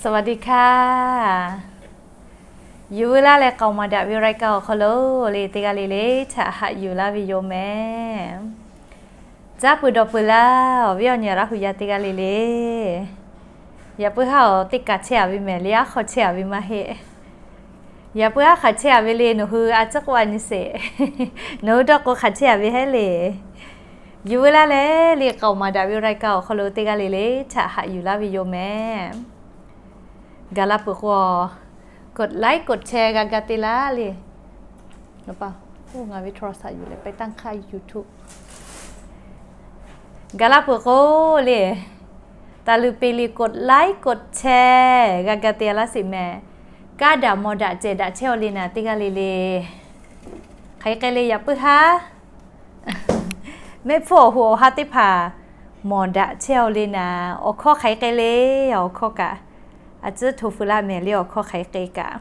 สวัสดีค่ะ Yuˬ veu laˇ leh k'aoˍ maˍ daꞈ ve รายการ awˬ hk'aw lo le teˇ g'aˇ le le htaꞈ haꞈ yuˬ laˇ ve yoˬ mehˍ. Caˉ peuˬ dawˬ peuˬ laˇ, awˬ viˉ awˬ nyi Laˇ huˍ yaˇ teˇ g'aˇ le le. Yaꞈ puiˉ haˉ awˬ teˇ kaꞈ chehˇ a ve mehˍ le, aˉ hk'aw chehˇ a ve maˇ heˆ. Yaꞈ puiˉ aˉ hk'aw chehˇ a ve le, nawˬ hui a ciˉ k'oˆ a nyi sheˍ. Nawˬ hui dawˇ k'o hk'aˬ chehˇ a ve hehˉ le. Yuˬ veu laˇ leh le k'aoˍ maˍ daꞈ ve รายการ awˬ hk'aw lo teˇ g'aˇ le le htaꞈ haꞈ yuˬ laˇ ve yoˬ mehˍ. Gaˬ la peuˬ k'o, กดไลค์ กดแชร์ g'a ga te laˇ le. Ngaˬ ve โทรศัพท์ yuˬ leh ไปตั้งค่า YouTube. Gaˬ la peuˬ k'o le, taˍ luˬ peˍ liꞈ กดไลค์ กดแชร์ g'a ga te laˇ sheˍ mehˍ. Kaˇ daꞈ mawˬ daꞈ cehˬ daꞈ chehˇ aw le naˍ teˇ g'aˇ le le. Hk'aˬ hk'e le yaꞈ puiˉ haˉ mehˆ hpfuhˇ awˬ hoꞈ awˬ ha teˇ hpaˍ mawˬ daꞈ chehˇ aw le naˍ, awˬ hkawˇ hk'aˬ hk'e le, awˬ hkawˇ kaꞈ a ciˉ hto feu laˇ mehˍ le, awˬ hkawˇ hk'aˬ hk'e kaꞈ.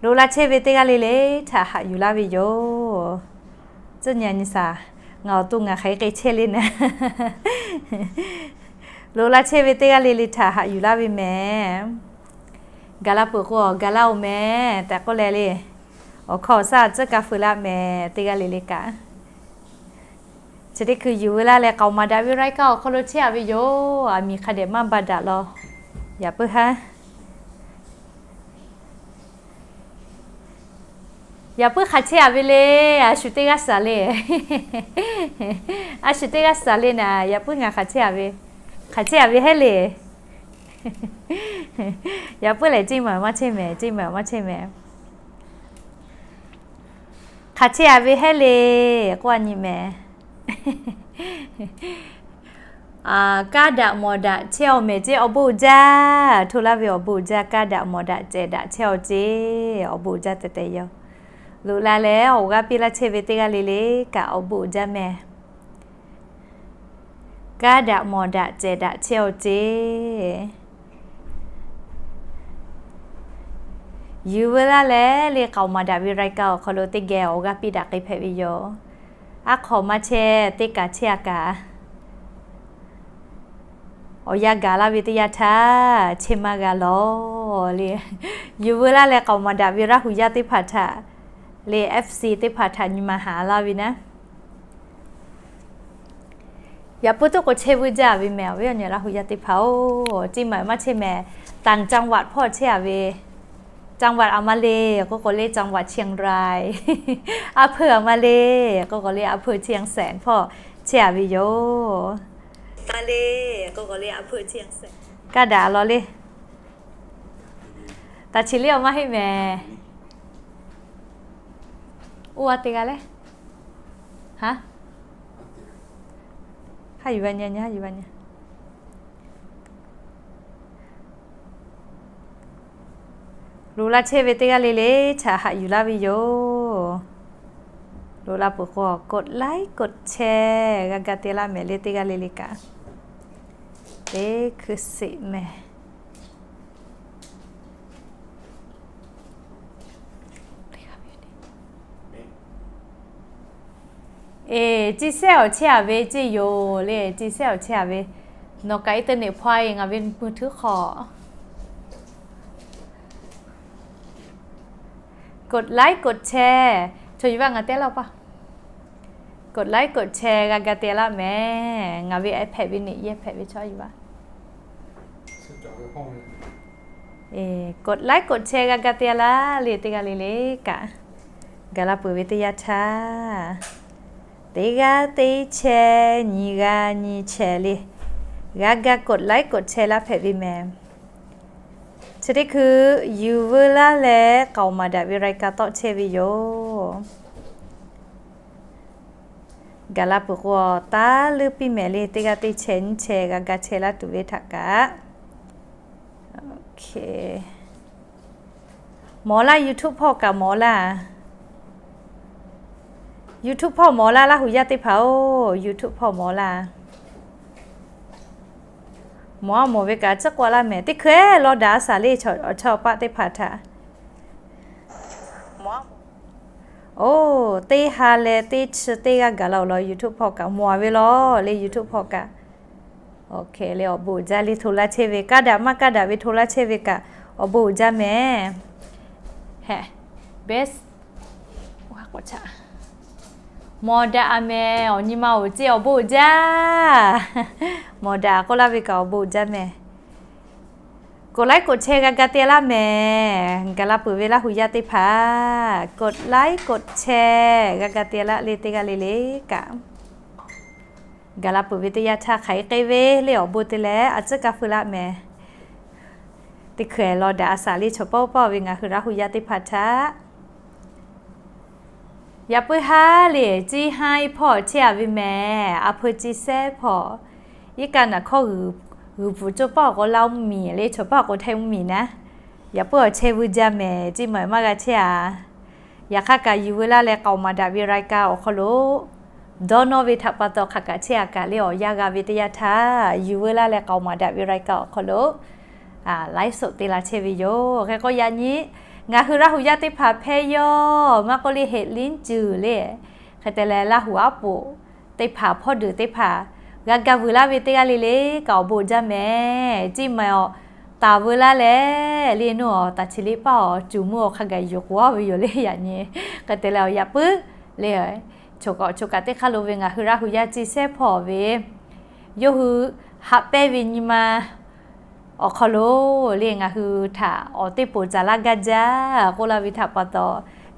Loꞈ la chehˇ ve teˇ g'aˇ le le htaꞈ haꞈ yuˬ laˇ ve yoˬ. Tcuhˉ nyi a nyi shaˍ, ngaˬ awˬ to ngaˬ hk'aˬ hk'e chehˇ le naˍ. Loꞈ la chehˇ ve teˇ g'aˇ le le htaꞈ haꞈ yuˬ laˇ ve mehˍ. Gaˬ la peuˬ k'o, gaˬ la oˬ mehˍ tehꞈ k'oˆ leh le, awˬ hkawˇ awˬ shaˉ a ciˉ ka feu laˇ mehˍ teˇ g'aˇ le le kaꞈ. Chi teˇ hkui yuˬ veu laˇ leh k'aoˍ maˍ daꞈ ve รายการ awˬ hk'aw lo chehˇ a ve yoˬ. Aˬ miˍ hk'a dehꞈ maˇ ba daꞈ law. Yaꞈ puiˉ haˉ, yaꞈ puiˉ hk'aˬ chehˇ a ve le. A shu teˇ g'aˇ shaˍ le. A shu teˇ g'aˇ shaˍ le naˍ, yaꞈ puiˉ ngaˬ hk'aˬ chehˇ a ve, hk'aˬ chehˇ a ve hehˉ le. Yaꞈ puiˉ lehˬ, ceˇ maˬ maˇ chehˇ mehˍ, ceˇ maˬ maˇ chehˇ mehˍ. Hk'aˬ chehˇ a ve hehˉ le k'oˆ a nyi mehˍ. Kaˇ daꞈ mawˬ daꞈ chehˇ aw mehˍ ceˇ, awˬ bon uiˍ jaˇ hto laˇ ve awˬ bon uiˍ jaˇ. Kaˇ daꞈ mawˬ daꞈ cehˬ daꞈ chehˇ aw ceˇ, awˬ bon uiˍ jaˇ tehꞈ tehꞈ yoˬ. Loꞈ la leh awˬ g'aˇ piˇ laˇ chehˇ ve teˇ g'aˇ le le kaꞈ awˬ bon uiˍ jaˇ mehˍ. Kaˇ daꞈ mawˬ daꞈ cehˬ daꞈ chehˇ aw ceˇ. Yuˬ veu laˇ leh le k'aoˍ maˍ daꞈ ve รายการ awˬ hk'aw lo teˇ geh awˬ g'aˇ piˇ daꞈ k'ai hpehꞈ ve yoˬ. Aˉ hk'aw maˇ chehˇ, teˇ kaꞈ chehˇ a kaꞈ, awˬ yanˇ gaˬ laˇ ve teˇ yanˇ htaˇ chehˇ maˇ g'a lawˬ le. Yuˬ veu laˇ leh k'aoˍ maˍ daꞈ ve Laˇ huˍ yaˇ teˇ hpaˍ htaꞈ le, FC teˇ hpaˍ htaꞈ nyi ma haˍ laˇ ve naˉ. Yaꞈ puiˉ tuˉ k'o chehˇ vuiˇ jaˇ ve mehˍ, awˬ viˉ awˬ nyi Laˇ huˍ yaˇ teˇ hpaˍ-oˬ, ceˇ maˬ maˇ chehˇ mehˍ. ต่างจังหวัด hpawˇ chehˇ a ve, จังหวัด a ma le k'oˆ k'o le จังหวัดเชียงราย, อำเภอ a ma le k'oˆ k'o le อำเภอเชียงแสน hpawˇ chehˇ a ve yoˬ. Kaˇ daꞈ law le. Taˍ chi le awˬ maˇ heˆ mehˍ. Oˇ a te g'a le. Haˉ yuˬ va nyi, haˉ yuˬ va nyi. Loꞈ la chehˇ ve teˇ g'aˇ le le htaꞈ haꞈ yuˬ laˇ ve yoˬ. Loꞈ la peuˬ k'o, กดไลค์ กดแชร์ g'a ga te laˇ mehˍ le teˇ g'aˇ le le kaꞈ. Teˇ hkui sheˍ mehˍ. Eˬ, ceˇ sehˉ awˬ chehˇ a ve ceˇ yoˬ le, ceˇ sehˉ awˬ chehˇ a ve. Nawˬ kaꞈ internet hpaw e ngaˬ ve มือถือ hk'aw กดไลค์ กดแชร์ chaw yuˬ vaˇ ngaˬ te laˇ paˇ. กดไลค์ กดแชร์ g'a ga te laˇ mehˍ. Ngaˬ ve iPad ve เน็ต yehˇ hpehꞈ ve chaw yuˬ vaˇ. กดไลค์ กดแชร์ g'a ga te laˇ le teˇ g'aˇ le le kaꞈ. Gaˬ la peuˬ ve teˇ yanˇ htaˇ, teˇ g'aˇ teˇ chehˇ nyi g'aˇ nyi chehˇ le. G'a ga กดไลค์ กดแชร์ laˇ hpehꞈ ve mehˍ. Chi teˇ hkui yuˬ veu laˇ leh k'aoˍ maˍ daꞈ ve รายการ tawˆ chehˇ ve yoˬ. Gaˬ la peuˬ k'o, taˇ leuˉ piˇ mehˍ le, teˇ g'aˇ teˇ chehˇ nyi chehˇ g'a ga chehˇ laˇ tuˬ ve htaꞈ kaꞈ. Mawˬ laˇ, YouTube hpawˇ kaꞈ mawˬ laˇ. YouTube hpawˇ mawˬ laˇ, Laˇ huˍ yaˇ teˇ hpaˍ-oˬ, YouTube hpawˇ mawˬ laˇ. Mawˬ a mawˬ ve kaꞈ ciˉ k'oˆ laˇ mehˍ. Teˇ hkui lawˇ daꞈ a shaˍ le, awˬ chawˇ paˆ teˇ hpaˍ htaꞈ. Oˬ, teˇ ha leh teˇ chi teˇ g'aˇ gaˬ la-oˬ law, YouTube hpawˇ kaꞈ mawˬ ve law le, YouTube hpawˇ kaꞈ. Leh awˬ bon uiˍ jaˇ leh hto laˇ chehˇ ve, kaˇ daꞈ maˇ kaˇ daꞈ ve hto laˇ chehˇ ve kaꞈ awˬ bon uiˍ jaˇ mehˍ. Mawˬ daꞈ a mehˍ, awˬ nyi ma oˬ ceˇ, awˬ bon uiˍ jaˇ. Mawˬ daꞈ k'oˆ laˇ ve kaꞈ awˬ bon uiˍ jaˇ mehˍ. กดไลค์ กดแชร์ g'a ga te laˇ mehˍ. Gaˬ la peuˬ ve Laˇ huˍ yaˇ teˇ hpaˍ กดไลค์ กดแชร์ g'a ga te laˇ leh teˇ g'aˇ le le kaꞈ, gaˬ la peuˬ ve teˇ yanˇ htaˇ hk'aˬ hk'e k'ai ve leh awˬ bon te leh a tcuhˉ kaˇ feu laˇ mehˍ. Teˇ hkui law daꞈ a shaˍ leh chaw paˇ oˇ paˇ ve ngaˬ hui Laˇ huˍ yaˇ teˇ hpaˍ htaꞈ yaꞈ puiˉ haˉ leh ciˇ haˉ iˉ hpawˇ chehˇ a ve mehˍ. A hpeu ciˇ sehˉ hpawˇ, iˉ kaˆ naˬ hkawˇ g'uiˬ bvuhꞈ cawˇ paˇ awˬ k'o Laˇ mvuhˇ miˬ leh chaw paˇ awˬ k'o Htaiˇ mvuhˇ miˬ naˉ, yaꞈ puiˉ awˬ chehˇ vuiˇ jaˇ mehˍ. Ciˇ maˬ maˇ g'a chehˇ a. Yaꞈ hk'aˇ kaꞈ yuˬ veu laˇ leh k'aoˍ maˍ daꞈ ve รายการ awˬ hk'aw lo dawˇ nawˇ ve htaꞈ pa taw hk'aˬ kaꞈ chehˇ a kaꞈ leh awˬ yanˇ g'a ve teˇ yanˇ htaˇ yuˬ veu laˇ leh k'aoˍ maˍ daꞈ ve รายการ awˬ hk'aw lo ไลฟ์สด te la chehˇ ve yoˬ. Hk'e k'o yaꞈ nyi ngaˬ hui Laˇ huˍ yaˇ teˇ hpaˍ hpehˇ yawˇ maˇ k'oˆ leh เห็ดหลินจือ leh, hk'e te leh Laˇ huˍ aˉ poꞈ teˇ hpaˍ hpawˇ deuˬ teˇ hpaˍ g'a ga vuiˬ laˇ ve teˇ g'aˇ le le kaꞈ awˬ bon uiˍ jaˇ mehˍ. Ciˇ maˬ awˬ taˍ veu laˇ leh le nuˇ awˬ taˍ chi liˇ paˇ awˬ cuˬ mvuhˇ awˬ hk'a gaˬ yuˬ k'oˍ a ve yoˬ le yaꞈ nyi. Hk'e te leh awˬ yaꞈ puiˉ le, choˬ kaꞈ choˬ kaꞈ teˇ hk'aˇ lo ve ngaˬ hui Laˇ huˍ yaˇ ciˇ sehˉ hpawˇ ve yawˇ hui haꞈ pehnˇ ve nyi ma awˬ hk'aw lo le ngaˬ hui htaꞈ awˬ teˇ poˍ caˍ laˇ gaˇ jaˇ k'oˆ laˇ ve htaꞈ pa taw,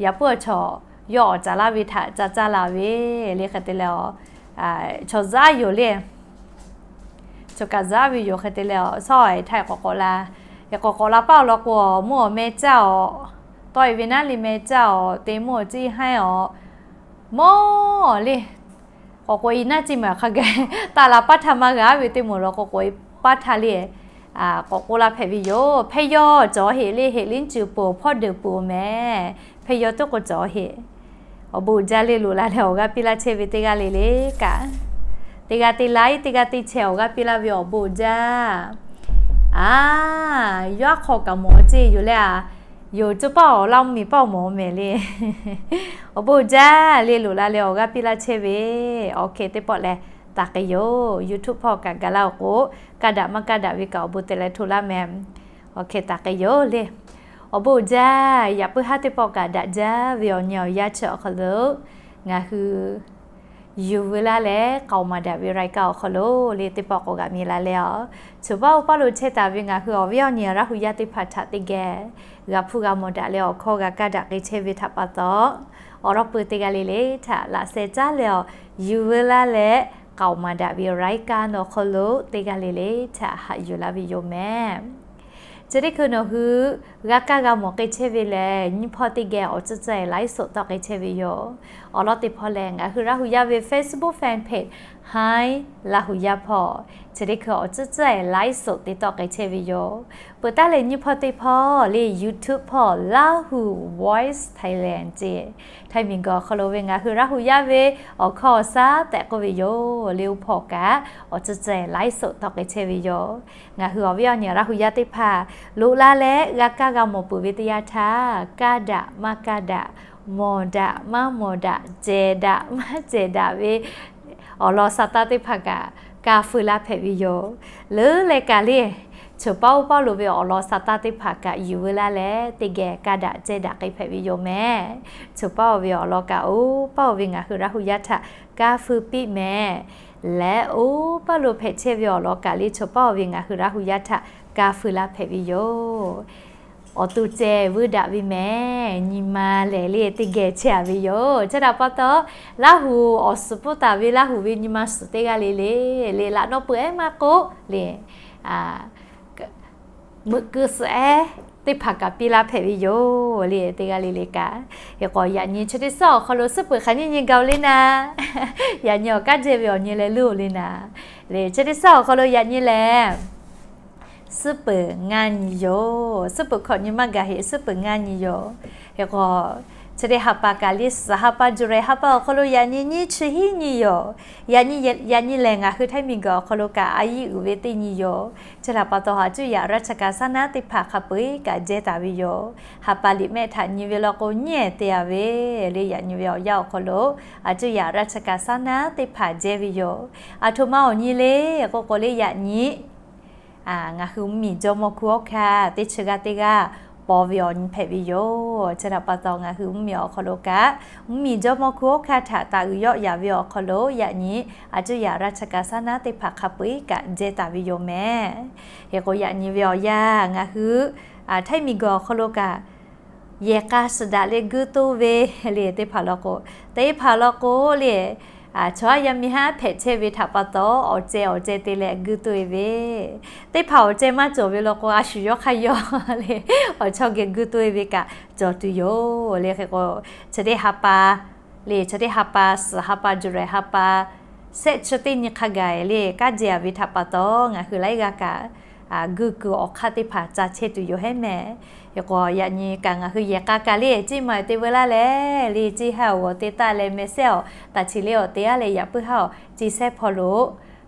yaꞈ puiˉ awˬ chaw yawˇ awˬ caˍ laˇ ve htaꞈ ca caˇ la ve le. Hk'e te leh chaw zaˉ yoˬ le, choˬ kaꞈ zaˉ ve yoˬ. Hk'e te leh a shawˉ e htaˇ k'awꞈ k'awꞈ la, k'awꞈ k'awꞈ la paˇ awˬ lawn k'o mvuhˇ awˬ meh caˇ awˬ, tawˆ e ve naˉ le meh caˇ awˬ te mvuhˇ awˬ ciˇ haˉ awˬ mawˇ le. K'awꞈ k'awꞈ e naˉ ciˇ maˬ hk'a gaˬ taˇ la paˇ htaˇ maˇ g'a ve teˇ moˍ law k'awꞈ k'awꞈ e paˇ htaˇ le, k'awꞈ k'oˆ laˇ hpehꞈ ve yoˬ. Hpehˇ yawˇ cawˬ heꞈ le, เห็ดหลินจือ poˍ hpawˇ deuˬ poˍ mehˍ. Hpehˇ yawˇ tuˉ k'o cawˬ heꞈ. Awˬ bon uiˍ jaˇ leh loꞈ la leh awˬ g'aˇ piˇ laˇ chehˇ ve teˇ g'aˇ le le kaꞈ, teˇ g'aˇ teˇ like, teˇ g'aˇ teˇ share awˬ g'aˇ piˇ laˇ ve awˬ bon uiˍ jaˇ. A, yawˇ aˉ hk'aw kaꞈ mawˬ ceˇ yoˬ le a, yoˬ cawˇ paˇ awˬ Laˇ mvuhˇ miˬ paˇ awˬ mawˬ mehˍ le. Awˬ bon uiˍ jaˇ leh loꞈ la leh awˬ g'aˇ piˇ laˇ chehˇ ve. Awˬ hk'e teˇ pawˆ leh taˍ k'ai yoˬ. YouTube hpawˇ kaꞈ gaˬ laˇ-oˬ k'o, kaˇ daꞈ maˇ kaˇ daꞈ ve kaꞈ awˬ bon te leh hto laˇ mehˍ. Awˬ hk'e taˍ k'ai yoˬ le. Awˬ bon uiˍ jaˇ. Yaꞈ puiˉ haˉ teˇ pawˆ kaꞈ daꞈ jaˇ ve awˬ nyi awˬ yanˇ chi awˬ hk'aw lo ngaˬ hui yuˬ veu laˇ leh k'aoˍ maˍ daꞈ ve รายการ awˬ hk'aw lo le teˇ pawˆ k'awꞈ g'aꞈ mi la leh a, choˬ paˇ oˇ paˇ lo chehˇ taˍ ve ngaˬ hui awˬ viˉ awˬ nyi Laˇ huˍ yaˇ teˇ hpaˍ htaꞈ teˇ geh g'a hpuˇ g'a mawˬ daꞈ leh awˬ hkawˇ g'a kaˇ daꞈ k'ai chehˇ ve htaꞈ pa taw, awˬ lawn peuˬ teˇ g'aˇ le le htaꞈ laꞈ sheh caˉ leh a, yuˬ veu laˇ leh k'aoˍ maˍ daꞈ ve รายการ awˬ hk'aw lo teˇ g'aˇ le le htaꞈ haꞈ yuˬ laˇ ve yoˬ mehˍ. Chi teˇ hkui nawˬ hui g'a kaˇ g'a mawˬ k'ai chehˇ ve lehˬ, nyiˇ hpawˇ teˇ geh awˬ tcuhˉ tcuhˉ e ไลฟ์สด tawˆ k'ai chehˇ ve yoˬ. Awˬ lawn teˇ hpawˇ lehˬ, ngaˬ hui Laˇ huˍ yaˇ ve Facebook fan page Hi Laˇ huˍ yaˇ hpawˇ chi teˇ hkui awˬ tcuhˉ tcuhˉ e ไลฟ์สด te tawˆ k'ai chehˇ ve yoˬ. Peuˬ taˉ leh nyiˇ hpawˇ teˇ hpawˇ le YouTube hpawˇ Lahu Voice Thailand ce, Htaiˇ miˬguiˬ awˬ hk'aw lo ve ngaˬ hui Laˇ huˍ yaˇ ve awˬ hkawˇ awˬ shaˉ tehꞈ k'oˆ ve yoˬ le. Oˇ hpawˇ kaꞈ awˬ tcuhˉ tcuhˉ e ไลฟ์สด tawˆ k'ai chehˇ ve yoˬ. Ngaˬ hui awˬ viˉ awˬ nyi Laˇ huˍ yaˇ teˇ hpaˍ loꞈ la leh g'a kaˇ g'a mawˬ peuˬ ve teˇ yanˇ htaˇ, kaˇ daꞈ maˇ kaˇ daꞈ, mawˬ daꞈ maˇ mawˬ daꞈ, cehˬ daꞈ maˇ cehˬ daꞈ ve awˬ lawn sha taˇ teˇ hpaˍ kaꞈ kaˇ feu laˇ hpehꞈ ve yoˬ. Leuˉ leh kaꞈ le, choˬ paˇ oˇ paˇ lo ve awˬ lawn sha taˇ teˇ hpaˍ kaꞈ yuˬ veu laˇ leh teˇ geh kaˇ daꞈ cehˬ daꞈ k'ai hpehꞈ ve yoˬ mehˍ. Choˬ paˇ oˇ ve awˬ lawn kaꞈ oˇ paˇ oˇ ve ngaˬ hui Laˇ huˍ yaˇ htaꞈ kaˇ feu piˇ mehˍ. Leh oˇ paˇ lo hpehꞈ chehˇ ve awˬ lawn kaꞈ le choˬ paˇ oˇ ve ngaˬ hui Laˇ huˍ yaˇ htaꞈ kaˇ feu laˇ hpehꞈ ve yoˬ. Awˬ to ceh vuiˇ daꞈ ve mehˍ. Nyi ma lehˬ le teˇ geh chehˇ a ve yoˬ. Chi htaꞈ pa taw, Laˇ huˍ awˬ suhˍ pfuhˇ taˍ ve Laˇ huˍ ve nyi ma suhˍ teˇ g'aˇ le le, le laꞈ nawˇ peuˬ ehˉ maˇ k'oˆ le, meuꞈ keu suhˍ ehˉ teˇ hpaˍ kaꞈ piˇ laˇ hpehꞈ ve yoˬ le teˇ g'aˇ le le kaꞈ. Hk'e k'o yaꞈ nyi chi teˇ suhˉ awˬ hk'aw lo suhˉ peuˬ hk'aˬ nyiˇ nyi gaˬ-oˬ le naˍ, yaꞈ nyi awˬ kanˉ jehˇ ve awˬ nyi leh leuˉ-oˬ le naˍ. Le chi teˇ suhˉ awˬ hk'aw lo yaꞈ nyi lehˬ suhˉ peuˬ ngaˇ nyi yoˬ. Suhˉ peuˬ hkawꞈ nyi maˇ gaˬ heꞈ, suhˉ peuˬ ngaˇ nyi yoˬ. Hk'e k'o Chi teˇ ha pa kaꞈ liˇ suhˍ ha pa July ha pa awˬ hk'aw lo yaꞈ nyi nyiˇ chi hiˉ nyi yoˬ. Yaꞈ nyi lehˬ ngaˬ hui Htaiˇ miˬguiˬ awˬ hk'aw lo kaꞈ a yiˇ uiˍ ve teˇ nyi yoˬ. Chi htaꞈ pa taw a cuˇ yaꞈ ราชการ saˉ naˉ teˇ hpaˍ hk'a peu-eˬ kaꞈ jehˇ taˍ ve yoˬ. Ha pa liꞈ mehˆ htaꞈ nyi ve law k'o nyiˇ ehˍ te-a ve le. Yaꞈ nyi ve awˬ yanˇ awˬ hk'aw lo a cuˇ yaꞈ ราชการ saˉ naˉ teˇ hpaˍ jehˇ ve yoˬ. Aˬ htoꞈ ma awˬ nyi le k'oˆ k'o le, yaꞈ nyi ngaˬ hui mvuhˇmiˬ jawˇmawˇ hkunˉ hawˉ hkanˇ teˇ chi g'aˇ teˇ g'aˇ paw ve awˬ nyi hpehꞈ ve yoˬ. Chi htaꞈ pa taw ngaˬ hui mvuhˇmiˬ awˬ hk'aw lo kaꞈ mvuhˇmiˬ jawˇmawˇ hkunˉ hawˉ hkanˇ htaꞈ taˍ uiˍ yawˆ yaꞈ ve awˬ hk'aw lo yaꞈ nyi a cuˇ yaꞈ ราชการ saˉ naˉ teˇ hpaˍ hk'a peu-eˬ kaꞈ jehˇ taˍ ve yoˬ mehˍ. Hk'e k'o yaꞈ nyi ve awˬ yanˇ ngaˬ hui Htaiˇ miˬguiˬ awˬ hk'aw lo kaꞈ yehˬ k'a suhˍ daꞈ leh guiˇ toˇ ve le teˇ hpaˍ law k'o, teˇ hpaˍ law k'o le, chaw haˉ yaˇ miˇ haˉ hpehꞈ chehˇ ve htaꞈ pa taw awˬ ceh awˬ ceh te leh guiˇ toˇ-e ve, teˇ hpaˍ awˬ ceh maˇ cawˬ ve law k'o a shu yawˇ hk'aˇ yawˇ le awˬ chawˇ geh guiˇ toˇ-e ve kaꞈ cawˬ tuˬ yoˬ le. Hk'e k'o chi teˇ ha pa le, chi teˇ ha pa suhˍ ha pa July ha pa shehˆ chi teˇ nyi hk'a gaˬ le kanˉ jehˇ-a ve htaꞈ pa taw ngaˬ hui laiˉ g'aˇ kaꞈ guiˇ kuiˬ awˬ hk'aˇ teˇ hpaˍ ca chehˇ tuˬ yoˬ heˉ mehˍ. Hk'e k'o yaꞈ nyi kaꞈ ngaˬ hui yehˬ k'a kaꞈ le ceˇ ma te veu laˇ leh le ceˇ haˉ awˬ g'awˬ te taˆ leh meh sehˉ awˬ taˍ chi le awˬ te-a leh yaꞈ puiˉ haˉ awˬ ceˇ sehˉ hpawˇ lo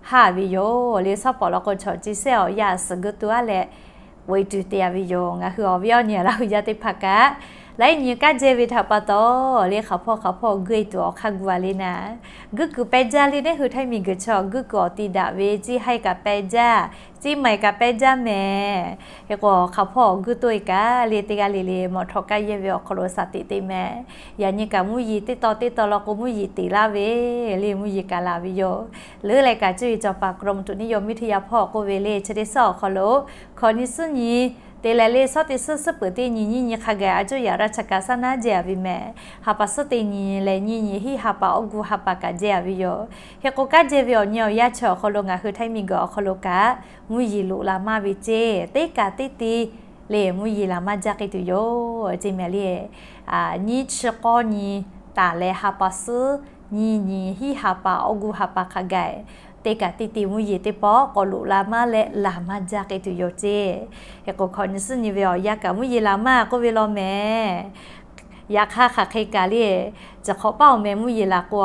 haˇ ve yoˬ le. Shawˉ pawˍ law k'o chaw ceˇ sehˉ awˬ yaˇ suhˍ guiˇ toˇ-a leh k'oꞈ-e tuˬ te-a ve yoˬ. Ngaˬ hui awˬ viˉ awˬ nyi Laˇ huˍ yaˇ teˇ hpaˍ kaꞈ laiˉ nyi kanˉ jehˇ ve htaꞈ pa taw le hk'aˬ hpawˇ hk'aˬ hpawˇ guiˇ tuˬ awˬ hk'aˇ gu-a le naˍ, guiˇ kuiˬ pehˇ jaˇ le. Neˇ hui Htaiˇ miˬguiˬ chaw guiˇ kuiˬ awˬ ti daꞈ ve ceˇ haiˇ kaꞈ pehˇ jaˇ, ceˇ maiˬ kaꞈ pehˇ jaˇ mehˍ. Hk'e k'o hk'aˬ hpawˇ guiˇ toˇ-e kaꞈ le teˇ g'aˇ le le mawˬ htawꞈ kaˇ yehˇ ve awˬ hk'aw lo shaˍ teꞈ te mehˍ. Yaꞈ nyi kaꞈ mvuhˇ yeˬ teˇ taw teˇ taw law k'o mvuhˇ yeˬ teꞈ laˇ ve le mvuhˇ yeˬ kaꞈ laˬ ve yoˬ. Leuˉ leh kaꞈ cuˇ yiˍ cawˬ paˍ กรมอุตุนิยมวิทยา hpawˇ k'oˆ ve le chi teˇ suhˉ awˬ hk'aw lo hkawꞈ nyi suhˉ nyi te leh le shawˉ teˇ suhˉ suhˉ peuˍ teˇ nyi nyiˇ nyi hk'a gaˬ a cuˇ yaꞈ ราชการ saˉ naˉ jehˇ-a ve mehˍ. Ha pa suhˉ teˇ nyi leh nyiˇ nyi hiˉ ha pa awˇ gu ha pa kaꞈ jehˇ-a ve yoˬ. Hk'e k'o kanˉ jehˇ ve awˬ nyi awˬ yanˇ chi awˬ hk'aw lo ngaˬ hui Htaiˇ miˬguiˬ awˬ hk'aw lo kaꞈ mvuhˇ yeˬ loꞈ la maˇ ve ceˇ teˇ kaꞈ teˇ ti le mvuhˇ yeˬ la maˇ jaˇ k'ai tuˬ yoˬ ceˇ mehˍ le. Nyiˇ chi k'awˇ nyi taˍ leh ha pa suhˉ nyiˇ nyi hiˉ ha pa awˇ gu ha pa hk'a gaˬ teˇ kaꞈ teˇ ti mvuhˇ yeˬ teˇ pawˆ k'awꞈ loꞈ la maˇ leh laˬ maˇ jaˇ k'ai tuˬ yoˬ ceˇ. Hk'e k'o hkawꞈ nyi suhˉ nyi ve awˬ yanˇ kaꞈ mvuhˇ yeˬ laˬ maˇ k'oˆ ve law mehˍ. Yaꞈ hk'aˇ hk'aˬ hk'e kaꞈ le, ciˬ hk'awꞈ paˉ awˬ meh mvuhˇ yeˬ laˬ k'o,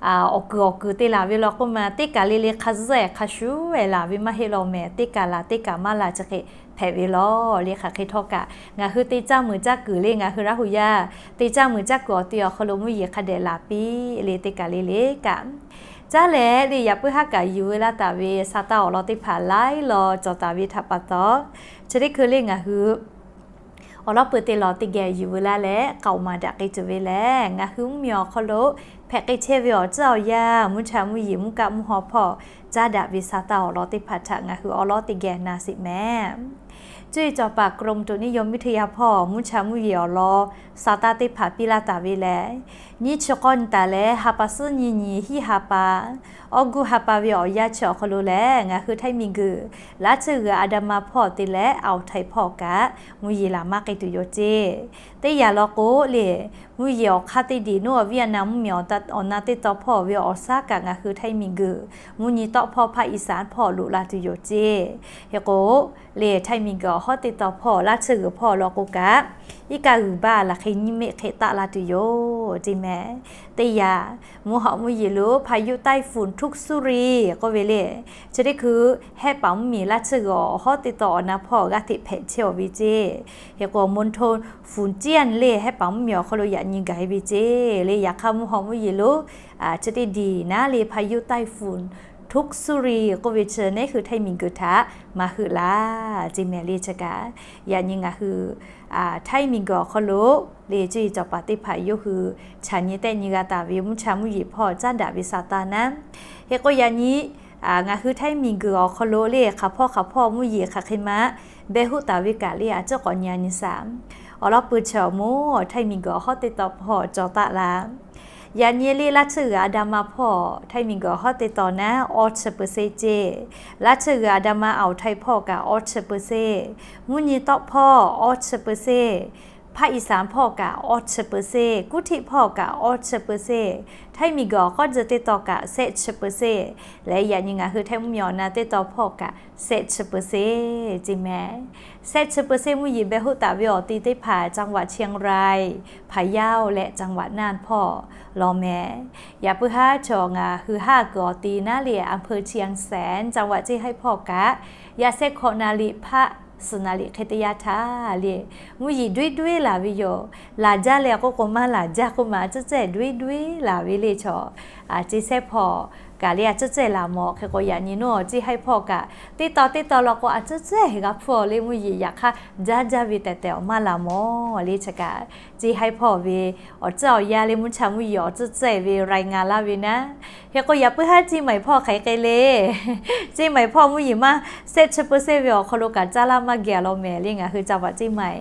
awˬ kuiˬ awˬ kuiˬ te laˬ ve law k'oˆ ma teˇ kaꞈ le le hk'a zuhˆ-e hk'a shuˍ-e laˬ ve maˇ heˆ law mehˍ. Teˇ kaꞈ laˬ teˇ kaꞈ maˇ laˬ chi hk'e hpehꞈ ve law le. Hk'aˬ hk'e htawˇ kaꞈ ngaˬ hui te caˇ muiˬ caˇ kuiˬ le ngaˬ hui Laˇ huˍ yaˇ te caˇ muiˬ caˇ kuiˬ awˬ ti awˬ hk'aw lo mvuhˇ yeˬ hk'a dehꞈ laˬ piˇ le teˇ kaꞈ le le kaꞈ caˇ leh le yaꞈ puiˉ haˉ kaꞈ yuˬ veu laˇ taˍ ve sa taˇ awˬ lawn teˇ hpaˍ laiˉ law cawˬ taˍ ve htaꞈ pa taw, chi teˇ hkui le ngaˬ hui awˬ lawn peuˬ te lawˬ teˇ geh yuˬ veu laˇ leh k'aoˍ maˍ daꞈ k'ai tuˬ ve lehˬ, ngaˬ hui mvuhˇmiˬ awˬ hk'aw lo hpehꞈ k'ai chehˇ ve awˬ tcuhˉ awˬ yanˇ mvuhˇ cha mvuhˇ yeˬ mvuhˇ kaˆ mvuhˇ haw hpawˇ caˉ daꞈ ve sa taˇ awˬ lawn teˇ hpaˍ htaꞈ ngaˬ hui awˬ lawn teˇ geh na sheˍ mehˍ. Cuˇ yiˍ cawˬ paˍ กรมอุตุนิยมวิทยา hpawˇ mvuhˇ cha mvuhˇ yeˬ awˬ lawn sa taˇ teˇ hpaˍ piˇ laˇ taˍ ve lehˬ, nyiˇ chi k'awˇ nyi taˍ leh ha pa suhˉ nyiˇ nyi hiˉ ha pa awˇ gu ha pa ve awˬ yanˇ chi awˬ hk'aw lo lehˬ, ngaˬ hui Htaiˇ miˬguiˬ Laˇ tsuhˇ g'uiˬ อันดามัน hpawˇ te leh อ่าวไทย hpawˇ kaꞈ mvuhˇ yeˬ laˬ maˇ k'ai tuˬ yoˬ ceˇ. Teˇ yanˇ law k'o le, mvuhˇ yeˬ awˬ hk'aˇ teˇ diˬ nawˉ awˬ viˉ awˬ na mvuhˇmiˬ awˬ na teˇ taw hpawˇ ve awˬ shaˉ kaꞈ ngaˬ hui Htaiˇ miˬguiˬ mvuhˇ nyi tawˆ hpawˇ ภาคอีสาน hpawˇ loꞈ la tuˬ yoˬ ceˇ. Hk'e k'o le Htaiˇ miˬguiˬ awˬ hawˉ teˇ taw hpawˇ Laˇ tsuhˇ g'uiˬ hpawˇ law k'o kaꞈ, iˉ kaˆ g'uiˬ baˆ laˬ hk'e nyiˇ meˆ hk'e taˆ la tuˬ yoˬ ceˇ mehˍ. Teˇ yanˇ mvuhˇ hawꞈ mvuhˇ yeˬ lo พายุใต้ฝุ่นทุกสุริ k'oˆ ve le, chi teˇ hkui hehˆ paˍ mvuhˇmiˬ Laˇ tsuhˇ g'uiˬ awˬ hawˉ teˇ taw awˬ na hpawˇ g'aˇ hteꞈ hpehꞈ chehˇ-aˬ ve ceˇ. Hk'e k'o มณฑลฝนเตี้ยน le hehˆ paˍ mvuhˇmiˬ awˬ hk'aw lo yaꞈ nyi gaˬ-e ve ceˇ le. Yaꞈ hk'aˇ mvuhˇ hawꞈ mvuhˇ yeˬ lo chi teˇ diˬ naˉ le พายุใต้ฝุ่นทุกสุริ k'oˆ ve chi neˇ hui Htaiˇ miˬguiˬ htaꞈ maˍ heuˆ laˇ ceˇ mehˍ le. Chi kaꞈ yaꞈ nyi ngaˬ hui Htaiˇ miˬguiˬ awˬ hk'aw lo le cuˇ yiˍ cawˬ paˍ teˇ hpaˍ yawˇ hui chaꞈ nyi tehˆ nyi g'a taˍ ve mvuhˇ cha mvuhˇ yeˬ hpawˇ caˉ daꞈ ve sa taˇ naˉ. Hk'e k'o yaꞈ nyi ngaˬ hui Htaiˇ miˬguiˬ awˬ hk'aw lo le hk'aˬ hpawˇ hk'aˬ hpawˇ mvuhˇ yeˬ hk'aˬ hk'e ma beh hoˆ taˍ ve kaꞈ le a ciˉ k'awꞈ nyi a nyi shaˍ. Awˬ lawn peuˬ chi awˬ moˍ Htaiˇ miˬguiˬ awˬ hawˉ teˇ taw hpawˇ cawˬ taˆ la. Yaꞈ nyi le Laˇ tsuhˇ g'uiˬ อันดามัน hpawˇ Htaiˇ miˬguiˬ awˬ hawˉ teˇ taw naˉ awˇ chi เปอร์เซ็นต์ ceˇ. Laˇ tsuhˇ g'uiˬ อันดามัน อ่าวไทย hpawˇ kaꞈ awˇ chi เปอร์เซ็นต์. Mvuhˇ nyi tawˆ hpawˇ awˇ chi เปอร์เซ็นต์. ภาคอีสาน hpawˇ kaꞈ awˇ chi เปอร์เซ็นต์, กรุงเทพ hpawˇ kaꞈ awˇ chi เปอร์เซ็นต์, ไทย miˬguiˬ awˬ k'awˇ jeh teˇ tawn kaꞈ shehˆ chi เปอร์เซ็นต์ leh, yaꞈ nyi ngaˬ hui Htaiˇ mvuhˇmiˬ awˬ na teˇ tawn hpawˇ kaꞈ shehˆ chi เปอร์เซ็นต์ ce mehˍ. Shehˆ chi เปอร์เซ็นต์ mvuhˇ yeˬ beh hoˆ taˍ ve awˬ ti teˇ hpaˍ จังหวัดเชียงราย, พะเยา leh จังหวัดน่าน hpawˇ lawˬ mehˍ. Yaꞈ puiˉ haˉ chaw ngaˬ hui haˉ kuiˬ awˬ ti naˉ le, อำเภอเชียงแสน จังหวัดเชียงราย hpawˇ kaꞈ yaꞈ shehˆ hkawꞈ นาริ hpaˆ suhˍ นาริ hk'e teˇ yanˇ htaˇ le, mvuhˇ yeˬ duiˉ duiˉ laˬ ve yoˬ. Laˬ jaˇ leh k'oˆ k'o maˇ laˬ jaˇ k'oˆ ma, a cuˉ cehˇ duiˉ duiˉ laˬ ve le chaw. Ceˇ shehˆ hpawˇ kaꞈ le a cuˉ cehˇ laˬ mawˬ. Hk'e k'o yaꞈ nyi nawˉ ceˇ haiˇ hpawˇ kaꞈ teˇ tawn teˇ tawn law k'o a cuˉ cehˇ g'a hpfuhˇ le, mvuhˇ yeˬ yaꞈ hk'aˇ jaˇ jaˇ ve tehꞈ tehꞈ awˬ maˇ laˬ mawˬ le chi kaꞈ, ceˇ haiˇ hpawˇ ve awˬ tcuhˉ awˬ yanˇ le mvuhˇ cha mvuhˇ yeˬ awˬ cuˉ cehˇ ve รายงาน laˇ ve naˉ. Hk'e k'o yaꞈ puiˉ haˉ ceˇ maiˍ hpawˇ hk'aˬ hk'e le, ceˇ maiˍ hpawˇ mvuhˇ yeˬ maˇ shehˆ chi เปอร์เซ็นต์ ve awˬ hk'aw lo kaꞈ caˇ laˇ maˇ geh law mehˍ le ngaˬ hui จังหวัดเชียงใหม่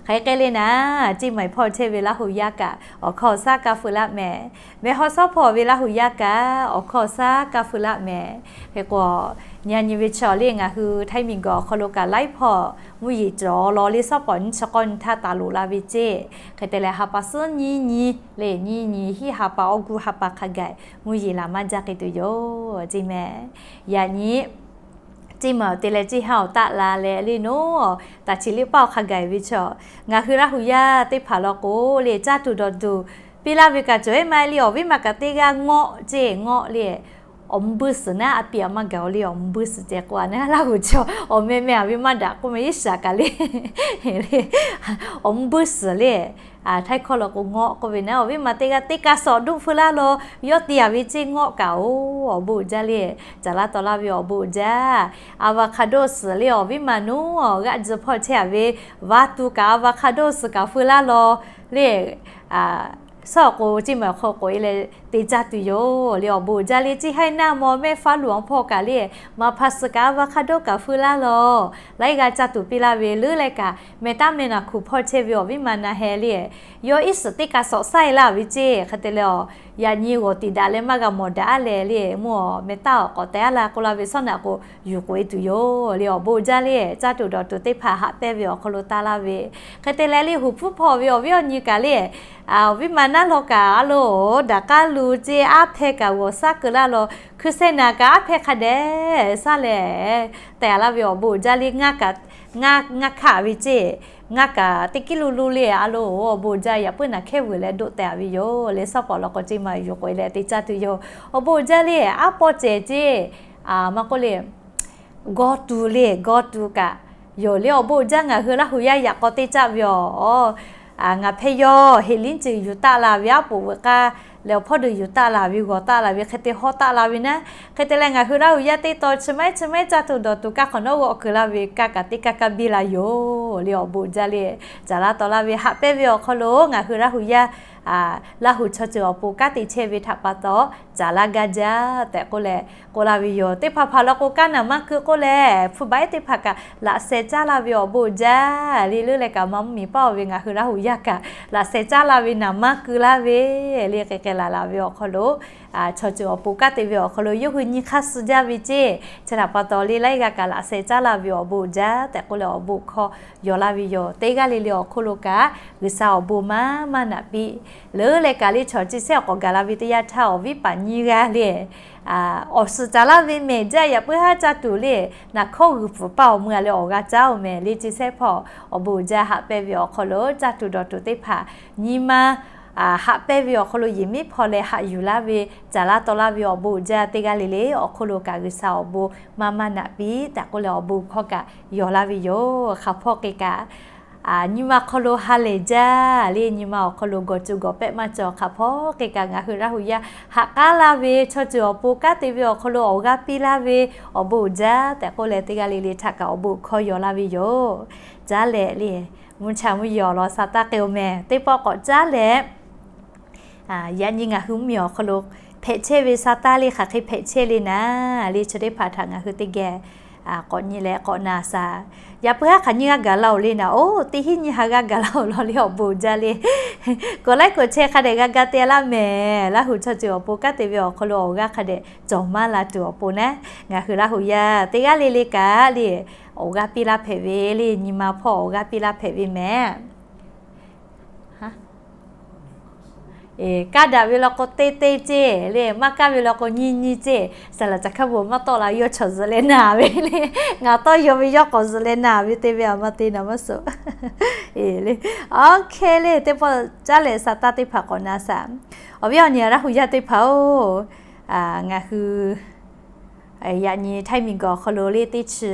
hk'aˬ hk'e le naˉ. Ceˇ maiˍ hpawˇ chehˇ ve Laˇ hu yaˇ kaꞈ awˬ hkawˇ awˬ shaˉ kaˇ feu laˇ mehˍ. Mehˬ haw shawˉ hpawˇ ve Laˇ hu yaˇ kaꞈ awˬ hkawˇ awˬ shaˉ kaˇ feu laˇ mehˍ. Hk'e k'o yaꞈ nyi ve chaw le ngaˬ hui Htaiˇ miˬguiˬ awˬ hk'aw lo kaꞈ laiˉ hpawˇ mvuhˇ yeˬ cawˬ law le shawˉ pawˍ nyiˇ chi k'awˇ nyi htaˇ taˍ loꞈ la ve ceˇ. Hk'e te leh ha pa suhˉ nyiˇ nyi le, nyiˇ nyi hiˆ ha pa awˇ guˇ ha pa hk'a gaˬ mvuhˇ yeˬ laˬ maˇ jaˇ k'ai tuˬ yoˬ ce mehˍ. Yaꞈ nyi ceˇ maiˍ awˬ te leh ceˇ haˉ awˬ taˆ la leh le nawˉ, taˍ chi liˇ paˆ awˬ hk'a gaˬ ve chaw, ngaˬ hui Laˇ hu yaˇ teˇ hpaˍ law k'o le caˇ tuˬ dawˬ tuˬ piˇ laˇ ve kaꞈ cawˬ ehˉ maˇ heˆ le. Awˬ viˉ ma kaꞈ teˇ g'aˇ ngawˆ ceˇ ngawˆ le, awˬ mvuhˇ buiˇ suhˍ naˉ a piˍ a maˇ gaˬ le, awˬ mvuhˇ buiˇ suhˍ ceh k'o a naˉ Laˇ hu chaw awˬ meh meh a ve maˇ daꞈ k'oˆ meh iˉ shaˍ kaꞈ le. Awˬ mvuhˇ buiˇ suhˍ le, Htaiˇ hkawˇ law k'o ngawˆ k'oˆ ve naˉ. Awˬ viˉ ma teˇ g'aˇ teˇ kaˇ sawꞈ duˆ feu laˇ law, yawˇ te a ve ceˇ ngawˆ kaꞈ-oˬ, awˬ bon uiˍ jaˇ le. Caˍ laˇ taw laˇ ve awˬ bon uiˍ jaˇ. Avocado suhˍ le awˬ viˉ ma nawˉ g'aˇ ji hpawˇ chehˇ a ve, va tuˬ kaꞈ avocado suhˍ kaꞈ feu laˇ law le. Shawˉ k'o ceˇ maiˍ hk'aw k'oꞈ e leh te caˇ tuˬ yoˬ le. Awˬ bon uiˍ jaˇ le. Ceˇ haiˇ naˇ maw mehˆ faˉ luˬ awˬ hpawˇ kaꞈ le, maˍ hpaˍ suhˍ kaꞈ avocado kaꞈ feu laˇ law, laiˉ g'aˇ caˇ tuˬ piˇ laˇ ve leuˉ leh kaꞈ, mehˬ taˉ mehˬ naˬ hkuˬ hpawˇ chehˇ ve awˬ viˉ ma na heh le, yawˇ iˉ suhˍ teˇ kaˇ sawꞈ saiˇ laˇ ve ceˇ. Hk'e te leh awˬ yaꞈ nyi g'awˬ tiꞈ daꞈ leh maˇ g'a mawˬ daꞈ a leh le, mvuhˇ awˬ mehˬ taˇ awˬ k'awꞈ teh a la k'oˆ laˇ ve shawˉ naꞈ k'o yuˬ k'oꞈ e tuˬ yoˬ le. Awˬ bon uiˍ jaˇ le. Caˇ tuˬ dawˬ tuˬ teˇ hpaˍ haꞈ pehnˇ ve awˬ hk'aw lo taˇ laˇ ve, hk'e te leh le huˍ hpfuhˇ hpawˇ ve awˬ viˉ awˬ nyi kaꞈ le, awˬ viˉ ma naˉ law kaꞈ a lo daꞈ k'aˉ lu ceˇ aˉ hpehˇ kaꞈ g'awˬ shaˉ keu laˇ law, hkui sehˉ naˍ kaꞈ aˉ hpehˇ hk'a dehꞈ shaˉ leh tehꞈ laˇ ve awˬ bon uiˍ jaˇ le. Ngaˇ kaꞈ, ngaˇ hkaˆ ve ceˇ, ngaˇ kaꞈ teˇ kiˉ lu lu le a lo, awˬ bon uiˍ jaˇ. Yaꞈ puiˉ naˬ hkehˉ vuiˬ leh doˆ tehꞈ a ve yoˬ le. Shawˉ pawˍ law k'o ceˇ maiˍ yuˬ k'oꞈ e leh te caˇ tuˬ yoˬ. Awˬ bon uiˍ jaˇ le. Aˉ pawˇ cehˬ ceˇ, maˇ k'oˆ le, gawˇ tuˬ le, gawˇ tuˬ kaꞈ yoˬ le. Awˬ bon uiˍ jaˇ. Ngaˬ hui Laˇ hu yaˇ yaꞈ k'aw te caˇ ve awˬ, ngaˬ hpehˇ yawˇ heˍ liˉ ceuˬ yuˬ taˆ la ve aˉ poꞈ veuꞈ k'aˇ leh awˬ hpawˇ deuˬ yuˬ taˆ la ve, g'awˬ taˆ la ve, hk'e te hawˉ taˆ la ve naˉ. Hk'e te leh ngaˬ hui Laˇ hu yaˇ teˇ tawn chi maiˉ chi maiˉ caˇ tuˬ dawˬ tuˬ kaˇ hk'awꞈ nawˉ g'awˆ keu laˇ ve kaˇ kaꞈ teˇ kaˇ kaˇ biˇ la yoˬ le. Awˬ bon uiˍ jaˇ le. Caˍ laˇ taw laˇ ve haꞈ pehnˇ ve awˬ hk'aw lo ngaˬ hui Laˇ hu yaˇ, Laˇ hu chaw ceuˬ awˬ pon kanˉ te chehˇ ve htaꞈ pa taw, caˍ laˇ gaˇ jaˇ tehꞈ k'oˆ leh k'oˆ laˇ ve yoˬ. Teˇ hpaˍ hpaˍ law k'o kanˉ naˍ maˇ keu k'oˆ leh hpu baˆ ehˉ teˇ hpaˍ kaꞈ laꞈ sheh caˉ laˇ ve awˬ bon uiˍ jaˇ le. Leuˉ leh kaꞈ maˇ mvuhˇ miˬ paˆ oˬ ve ngaˬ hui Laˇ hu yaˇ kaꞈ laꞈ sheh caˉ laˇ ve naˍ maˇ keu laˇ ve le. K'ai k'ai laˬ laˬ ve awˬ hk'aw lo chaw ceuˬ awˬ pon kanˉ te ve awˬ hk'aw lo yawˇ hui nyi hk'aˇ suh jaˇ ve ceˇ. Chi htaꞈ pa taw le laiˉ g'aˇ kaꞈ laꞈ sheh caˉ laˇ ve awˬ bon uiˍ jaˇ tehꞈ k'oˆ leh awˬ bon hkawˇ yaw laˇ ve yoˬ. Teˇ g'aˇ le le awˬ hk'oˆ lo kaꞈ G'uiˬsha awˬ bon maˇ maˇ naꞈ piˇ. Leuˉ leh kaꞈ le chaw chi sehˉ awˬ k'awꞈ gaˬ la ve teˇ yanˇ htaˇ awˬ viˉ paˍ nyiˇ g'aˇ le awˬ suhˍ caˍ laˇ ve mehˬ jaˇ. Yaꞈ puiˉ haˉ caˇ tuˬ le, naˍ hkawˇ g'uiˬ pfuhˍ paˇ awˬ mui a leh awˬ g'a caˉ oˬ mehˬ le. Ceˇ sehˉ hpawˇ awˬ bon uiˍ jaˇ haꞈ pehnˇ ve awˬ hk'aw lo caˇ tuˬ dawˬ tuˬ teˇ hpaˍ nyi ma haꞈ pehnˇ ve awˬ hk'aw lo yehˬ miˉ hpaw leh haꞈ yuˬ laˇ ve, caˍ laˇ taw laˇ ve awˬ bon uiˍ jaˇ. Teˇ g'aˇ le le awˬ hk'oˆ lo kaꞈ G'uiˬsha awˬ bon maˇ maˇ naꞈ piˇ tehꞈ k'oˆ leh awˬ bon hkawˇ kaꞈ yaw laˇ ve yoˬ. Hk'aˬ hpawˇ k'ai kaꞈ nyi ma hk'aw lo ha lehˬ jaˇ le. Nyi ma awˬ hk'aw lo gawˬ cuˬ gawˬ pehˆ maˇ cawˬ. Hk'aˬ hpawˇ k'ai kaꞈ ngaˬ hui Laˇ hu yaˇ haꞈ k'aˉ laˇ ve chaw ceuˬ awˬ pon kanˉ te ve awˬ hk'aw lo awˬ g'aˇ piˇ laˇ ve awˬ bon uiˍ jaˇ tehꞈ k'oˆ leh teˇ g'aˇ le le htaꞈ kaꞈ awˬ bon hkawˇ yaw laˇ ve yoˬ. Caˉ leh le, mvuhˇ cha mvuhˇ yeˬ awˬ lawn sa taˇ k'ai oˬ mehˬ. Teˇ pawˆ k'awꞈ caˉ leh yaꞈ nyi ngaˬ hui mvuhˇ miˬ awˬ hk'aw lo hpehꞈ chehˇ ve sa taˇ le hk'aˬ hk'e hpehꞈ chehˇ le naˉ le chi teˇ hpaˍ htaꞈ ngaˬ hui teˇ geh k'awꞈ nyi leh k'awꞈ na shaˍ. Yaꞈ puiˉ haˉ hk'aˬ nyiˇ g'aˇ gaˬ la oˬ le naˉ. Oˇ, teˇ hinˉ nyiˇ ha g'aˇ gaˬ la oˬ law le awˬ bon uiˍ jaˇ le. K'awꞈ laiˉ k'awꞈ chehˇ hk'a dehꞈ g'a ga te laˇ mehˬ. Laˇ hu chaw ceuˬ awˬ pon kanˉ te ve awˬ hk'aw lo awˬ g'aˇ hk'a dehꞈ cawˬ maˇ la tuˬ awˬ pon naˉ, ngaˬ hui Laˇ hu yaˇ teˇ g'aˇ le le kaꞈ le awˬ g'aˇ piˇ laˇ hpehꞈ ve le. Nyi ma hpawˇ awˬ g'aˇ piˇ laˇ hpehꞈ ve mehˬ. Kaˇ daꞈ ve law k'o teˇ teˇ ceˇ le, maˇ kaˇ ve law k'o nyiˇ nyiˇ ceˇ. Saˍ laꞈ caˬ hkaˇ bon maˇ tawˆ la, yawˇ chaw zuhꞈ leh naˬ ve le. Ngaˬ tawˇ yaw ve yawˇ k'awꞈ zuhꞈ leh naˬ ve te ve aˬ ma te naˬ maˇ suhˍ le. Oˇ hk'e le teˇ pawˆ caˉ leh sa taˇ teˇ hpaˍ k'awꞈ na saˍ. Awˬ viˉ awˬ nyi Laˇ hu yaˇ teˇ hpaˍ-oˬ, ngaˬ hui yaꞈ nyi Htaiˇ miˬguiˬ awˬ hk'aw lo le teˇ chi,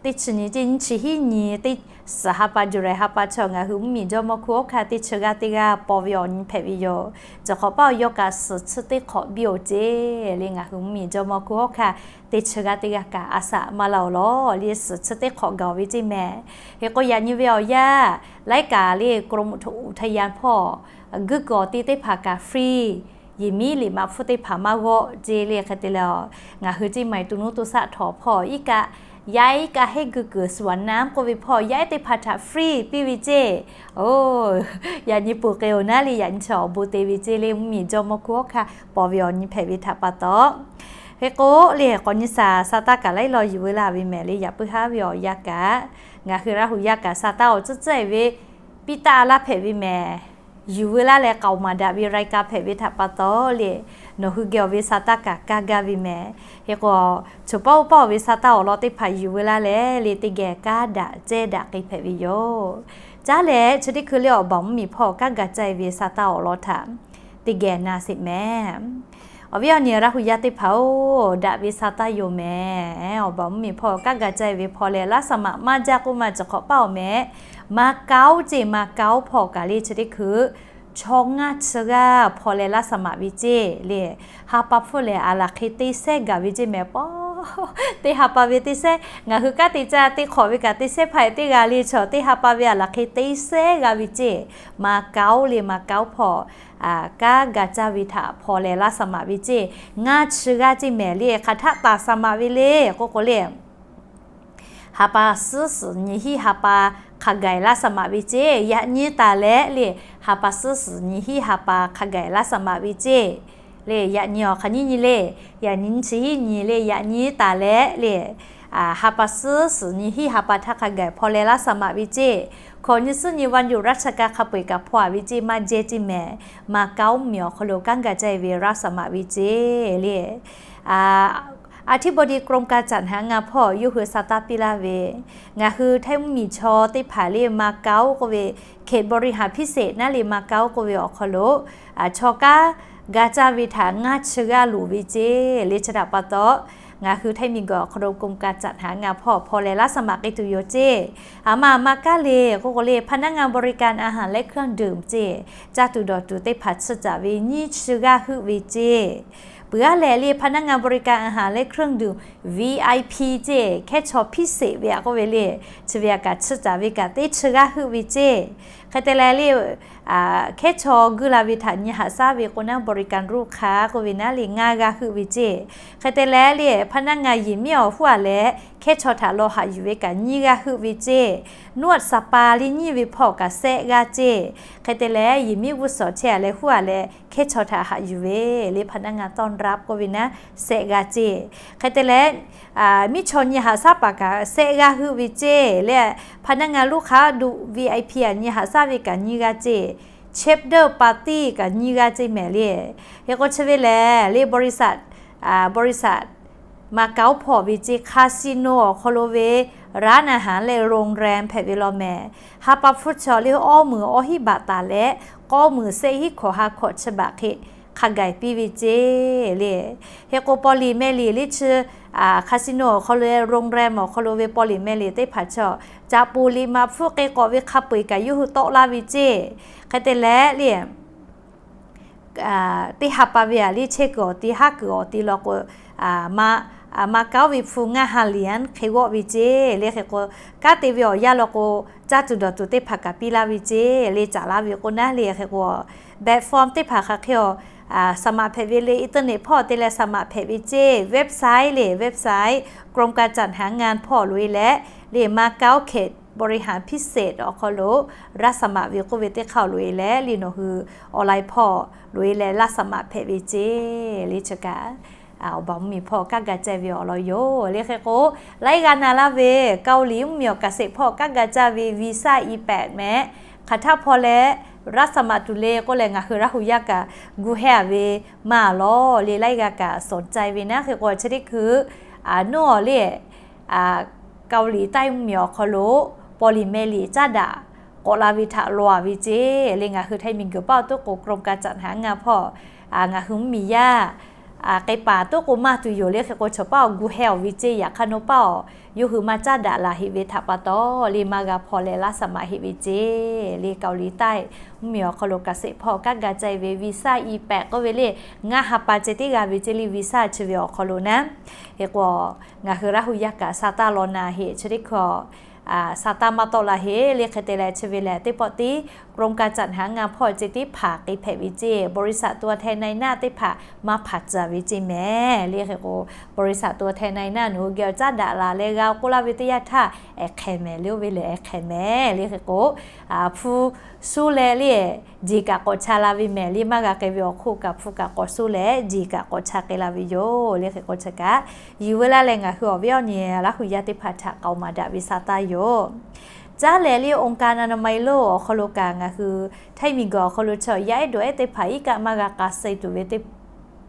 teˇ chi nyi ceˇ, nyiˇ chi hiˉ nyi teˇ suhˍ ha pa July ha pa chaw ngaˬ hui mvuhˇmiˬ jawˇmawˇ hkunˉ hawˉ hkanˇ teˇ chi g'aˇ teˇ g'aˇ paw ve awˬ nyi hpehꞈ ve yoˬ. Chi hk'awꞈ paˆ awˬ yawˇ kaꞈ suhˍ chi teˇ hk'awꞈ biˇ-oˬ ceˇ le. Ngaˬ hui mvuhˇmiˬ jawˇmawˇ hkunˉ hawˉ hkanˇ teˇ chi g'aˇ teˇ g'aˇ kaꞈ a shaꞈ maˇ la-oˬ lawˬ le, suhˍ chi teˇ hk'awꞈ gaˬ-oˬ ve ceˇ mehˍ. Hk'e k'o yaꞈ nyi ve awˬ yanˇ laiˉ kaꞈ le กรมอุทยาน hpawˇ guiˇ kuiˬ awˬ ti teˇ hpaˍ kaꞈ free, yehˬ miˉ liꞈ maꞈ hpfuhˇ teˇ hpaˍ maˇ g'awˆ ceˇ le. Hk'e te leh ngaˬ hui ceˇ maˬ to nuˇ to shaˆ htawnˍ hpawˇ iˉ kaˆ, yaˇ iˉ kaˆ heˉ guiˇ kuiˬ สวนน้ำ k'oˆ ve hpawˇ yaˇ ehˉ teˇ hpaˍ htaꞈ free piˇ ve ceˇ. Oˬ, yaꞈ nyi ponˬ k'ai-oˬ naˉ le, yaꞈ nyi chi awˬ bon te ve ceˇ le, mvuhˇmiˬ jawˇmawˇ hkunˉ hawˉ hkanˇ paw ve awˬ nyi hpehꞈ ve htaꞈ pa taw. Hk'e k'o le k'awꞈ nyi saˍ, sa taˇ kaꞈ laiˉ law yuˬ veu laˇ ve mehˍ le. Yaꞈ puiˉ haˉ ve awˬ yanˇ kaꞈ ngaˬ hui Laˇ hu yaˇ kaꞈ sa taˇ awˬ tcuhˉ tcuhˉ-e ve piˇ taˆ a laˇ hpehꞈ ve mehˍ. Yuˬ veu laˇ leh k'aoˍ maˍ daꞈ ve รายการ hpehꞈ ve htaꞈ pa taw le, nawˬ hui geh awˬ ve sa taˇ kaꞈ kaˇ gaˇ ve mehˍ. Hk'e k'o, choˬ paˆ uˉ paˆ-oˬ ve sa taˇ awˬ lawn teˇ hpaˍ yuˬ veu laˇ leh le teˇ geh kanˉ daꞈ cehˇ daꞈ k'ai hpehꞈ ve yoˬ. Caˉ leh chi teˇ hkui le awˬ baˬ mvuhˇmiˬ hpawˇ kanˉ ga caˇ-e ve sa taˇ awˬ lawn htaꞈ teˇ geh na sheˍ mehˍ. Awˬ viˉ awˬ nyi Laˇ hu yaˇ teˇ hpaˍ-oˬ, daꞈ ve sa taˇ yoˬ mehˍ. Awˬ baˬ mvuhˇmiˬ hpawˇ kanˉ ga caˇ-e ve hpawˇ leh laˇ saˍ maꞈ maˇ jaˇ k'oˆ ma, chi hk'awꞈ paˆ awˬ mehˍ. Macau ceˇ, Macau hpawˇ kaꞈ le chi teˇ hkui chaw ngaˇ chi g'aˇ hpawˇ leh laˇ saˍ maꞈ ve ceˇ le. Ha pa hpfuhˇ lehˬ aˬ laˬ hk'e te sehˉ gaˬ ve ceˇ mehˍ paw. Teˇ ha pa ve te sehˉ, ngaˬ hui kanˉ te caˇ teˇ hk'awꞈ ve kaꞈ te sehˉ hpaˇ-e teˇ g'a le, chaw teˇ ha pa ve aˬ laˬ hk'e te sehˉ g'a ve ceˇ. Macau le Macau hpawˇ kanˉ ga caˇ ve htaꞈ hpawˇ leh laˇ saˍ maꞈ ve ceˇ. Ngaˇ chi g'aˇ ceˇ mehˍ le. Hk'aˬ htaˆ taˍ saˍ maꞈ ve le k'oˆ k'o le, ha pa suhˉ suhˍ nyi hiˉ ha pa hk'a gaˬ laˇ saˍ maꞈ ve ceˇ. Yaꞈ nyi taˍ leh le, ha pa suhˉ suhˍ nyi hiˉ ha pa hk'a gaˬ laˇ saˍ maꞈ ve ceˇ. Le yaꞈ nyi awˬ hk'aˬ nyiˇ nyi le, yaꞈ nyi nyiˇ chi hiˉ nyi le, yaꞈ nyi taˍ leh le, ha pa suhˉ suhˍ nyi hiˉ ha pa htaˇ hk'a gaˬ hpawˇ leh laˇ saˍ maꞈ ve ceˇ. Hkawꞈ nyi suhˉ nyi วันหยุดราชการ hk'a peu-eˬ kaꞈ hpawˇ-a ve ceˇ maˇ jehˇ ceˇ mehˍ. Macau mvuhˇmiˬ awˬ hk'aw lo kanˉ ga caˇ-e ve laˇ saˍ maꞈ ve ceˇ le. อธิบดีกรมการจัดหางาน hpawˇ yawˇ hui sa taˇ piˇ laˇ ve, ngaˬ hui Htaiˇ mvuhˇmiˬ chaw teˇ hpaˍ le Macau k'oˆ ve เขตบริหารพิเศษ naˉ le Macau k'oˆ ve awˬ hk'aw lo chaw kanˉ ga caˇ ve htaꞈ ngaˇ chi g'aˇ loˍ ve ceˇ le. Chi htaꞈ pa taw, ngaˬ hui Htaiˇ miˬguiˬ awˬ hk'aw lo กรมการจัดหางาน hpawˇ hpawˇ leh laˇ saˍ maꞈ k'ai tuˬ yoˬ ceˇ. Aˬ ma maˇ kaˉ le k'oˆ k'o le พนักงานบริการอาหารและเครื่องดื่ม ceˇ, caˇ tuˬ dawˬ tuˬ teˇ hpaˍ chi caˍ ve nyiˇ chi g'aˇ heuˆ ve ceˇ. Peuˬ aˉ lehˬ le พนักงานบริการอาหารและเครื่องดื่ม VIP ceˇ, hkehˉ chaw พิเศษ ve aꞈ k'oˆ ve le, chi ve aꞈ kaꞈ chi caˍ ve kaꞈ teˇ chi g'aˇ heuˆ ve ceˇ. Hk'e te leh le, hkehˉ chaw guˇ la ve htaꞈ nyi haꞈ shaˉ ve k'o naˉ บริการลูกค้า k'oˆ ve naˉ le ngaˇ g'aˇ heuˆ ve ceˇ. Hk'e te leh le พนักงาน yehˬ miˉ awˬ huˉ-a leh hkehˉ chaw htaꞈ law haꞈ yuˬ ve kaꞈ nyiˇ g'aˇ heuˆ ve ceˇ. นวดสปา le nyiˇ ve hpawˇ kaꞈ shehˆ g'aˇ ceˇ. Hk'e te leh yehˬ miˉ g'uˇ suhˍ chehˇ-a leh huˉ-a leh hkehˉ chaw htaꞈ haꞈ yuˬ ve le พนักงานต้อนรับ k'oˆ ve naˉ shehˆ g'aˇ ceˇ. Hk'e te leh miˇ chaw nyi haꞈ shaˉ paˍ kaꞈ shehˆ g'aˇ heuˆ ve ceˇ le, พนักงานลูกค้า ดู VIP aꞈ nyi haꞈ shaˉ ve kaꞈ nyiˇ g'aˇ ceˇ. เชฟเดิล ปาร์ตี้ kaꞈ nyiˇ g'aˇ ceˇ mehˍ le. Hk'e k'o chi ve lehˬ le บริษัท บริษัท Macau hpawˇ ve ceˇ คาสิโน awˬ hk'aw lo ve ร้านอาหาร leh โรงแรม hpehꞈ ve law mehˍ. Ha pa hpfuhˇ chaw le awˇ meunˍ awˇ hiˉ baꞈ taˍ leh k'awˇ meunˍ shehˆ hiˉ hkawꞈ ha hkawꞈ chi baꞈ hk'e hk'a gaˬ piˇ ve ceˇ le. Hk'e k'o paw liꞈ meh liꞈ le chi คาสิโน awˬ hk'aw lo โรงแรม awˬ hk'aw lo ve paw liꞈ meh liꞈ teˇ hpaˍ chaw caꞈ poˍ liꞈ maꞈ hpfuhˇ k'e k'awꞈ ve hk'a peu-eˬ kaꞈ yawˇ hui tawˆ laˇ ve ceˇ. Hk'e te leh le teˇ ha pa ve aꞈ le chehˇ kuiˬ awˬ ti haˉ kuiˬ awˬ ti law k'o, maˇ kaˉ ve hpu ngaˇ ha liꞈ-anˉ hk'e g'awˆ ve ceˇ le. Hk'e k'o kanˉ te ve awˬ yanˇ law k'o, caˇ tuˬ dawˬ tuˬ teˇ hpaˍ kaꞈ piˇ laˇ ve ceˇ le. Caˍ laˇ ve k'o naˉ le hk'e k'o, platform teˇ hpaˍ hk'aˬ hk'e-aˬ, saˍ maꞈ hpehꞈ ve le internet hpawˇ te leh saˍ maꞈ hpehꞈ ve ceˇ. Website le website กรมการจัดหางาน hpawˇ loꞈ-e leh le Macau เขตบริหารพิเศษ awˬ hk'aw lo laˇ saˍ maꞈ ve k'oˆ ve teˇ hk'aˇ loꞈ-e leh le nawˬ hui online hpawˇ loꞈ-e leh laˇ saˍ maꞈ hpehꞈ ve ceˇ le. Chi kaꞈ awˬ baˬ mvuhˇmiˬ hpawˇ kanˉ ga caˇ ve awˬ lawn yoˬ le. Hk'e k'o laiˉ g'aˇ na laˇ ve เกาหลี mvuhˇmiˬ awˬ เกษตร hpawˇ kanˉ ga caˇ ve วีซ่า อีแปด mehˍ. Hk'aˬ htaˇ hpaw leh, รัฐสมัคร tuˬ le k'oˆ leh ngaˬ hui Laˇ huˍ yaˇ kaꞈ gu heh-a ve maˇ lawˬ le, laiˉ g'aˇ kaꞈ สนใจ ve naˉ. Hk'e k'o chi teˇ hkui, a, nuˇ awˬ le, a, Kaoˍliˍ taiˇ mvuhˇmiˬ awˬ hk'aw lo paw liꞈ meh liꞈ caˉ daꞈ k'awꞈ la ve htaꞈ lawˬ-a ve ceˇ le. Ngaˬ hui ไทย miˬguiˬ paˆ awˬ to k'o กรมการจัดหางาน hpawˇ, a, ngaˬ hui mvuhˇmiˬ yaˇ k'ai paˍ to k'o maˇ tuˬ yoˬ le. Hk'e k'o chaw paˉ awˬ gu heh-a ve ceˇ. Yaꞈ hk'aˇ naw paˉ awˬ yawˇ hui maˇ caˉ daꞈ laˬ heꞈ ve htaꞈ pa taw le, maˇ g'a hpaw leh รัฐสมัคร heꞈ ve ceˇ le. Kaoˍliˍ taiˇ mvuhˇmiˬ awˬ hk'aw lo เกษตร hpawˇ kanˉ ga cai ve วีซ่า อีแปด k'oˆ ve le, ngaˇ ha pa ceh tiˉ g'a ve ceˇ le, วีซ่า chi ve awˬ hk'aw lo naˉ. Hk'e k'o, ngaˬ hui Laˇ huˍ yaˇ kaꞈ sa taˇ law na heꞈ chi teˇ hkui, a, sa taˇ maˇ tawˆ la heꞈ le. Hk'e te leh chi ve lehˬ teˇ pawˆ tiˉ กรมการจัดหางาน hpawˇ ceh tiˉ hpaˍ k'ai hpehꞈ ve ceˇ. บริษัท ตัวแทนนายหน้า teˇ hpaˍ maˇ hpaˍ tcuh ve ceˇ mehˍ le. Hk'e k'o, บริษัท ตัวแทนนายหน้า nawˬ hui geh awˬ caˉ daꞈ laˬ leh g'a k'oˆ laˇ ve teˇ yanˇ htaˇ, ehˍ hk'ehˍ mehˍ le, oˇ ve lehˬ ehˍ hk'ehˍ mehˍ le. Hk'e k'o, a, hpu suh leh le, jeˬ kaꞈ k'awꞈ cha la ve mehˍ le. Maˇ g'a k'ai ve awˬ hk'oˆ kaꞈ hpu kaꞈ k'awꞈ suh leh jeˬ kaꞈ k'awꞈ cha k'ai la ve yoˬ le. Hk'e k'o chi kaꞈ, yuˬ ve laˇ leh ngaˬ hui awˬ viˉ awˬ nyi Laˇ huˍ yaˇ teˇ hpaˍ htaꞈ k'aoˍ maˍ daꞈ ve sa taˇ yoˬ. Caˉ leh le องค์การอนามัยโลก awˬ hk'aw lo kaꞈ ngaˬ hui ไทย miˬguiˬ awˬ hk'aw lo chaw yaˇ ehˉ dawˬ ehˉ teˇ hpaˍ iˉ kaˆ maˇ g'a k'a suh tuˬ ve teˇ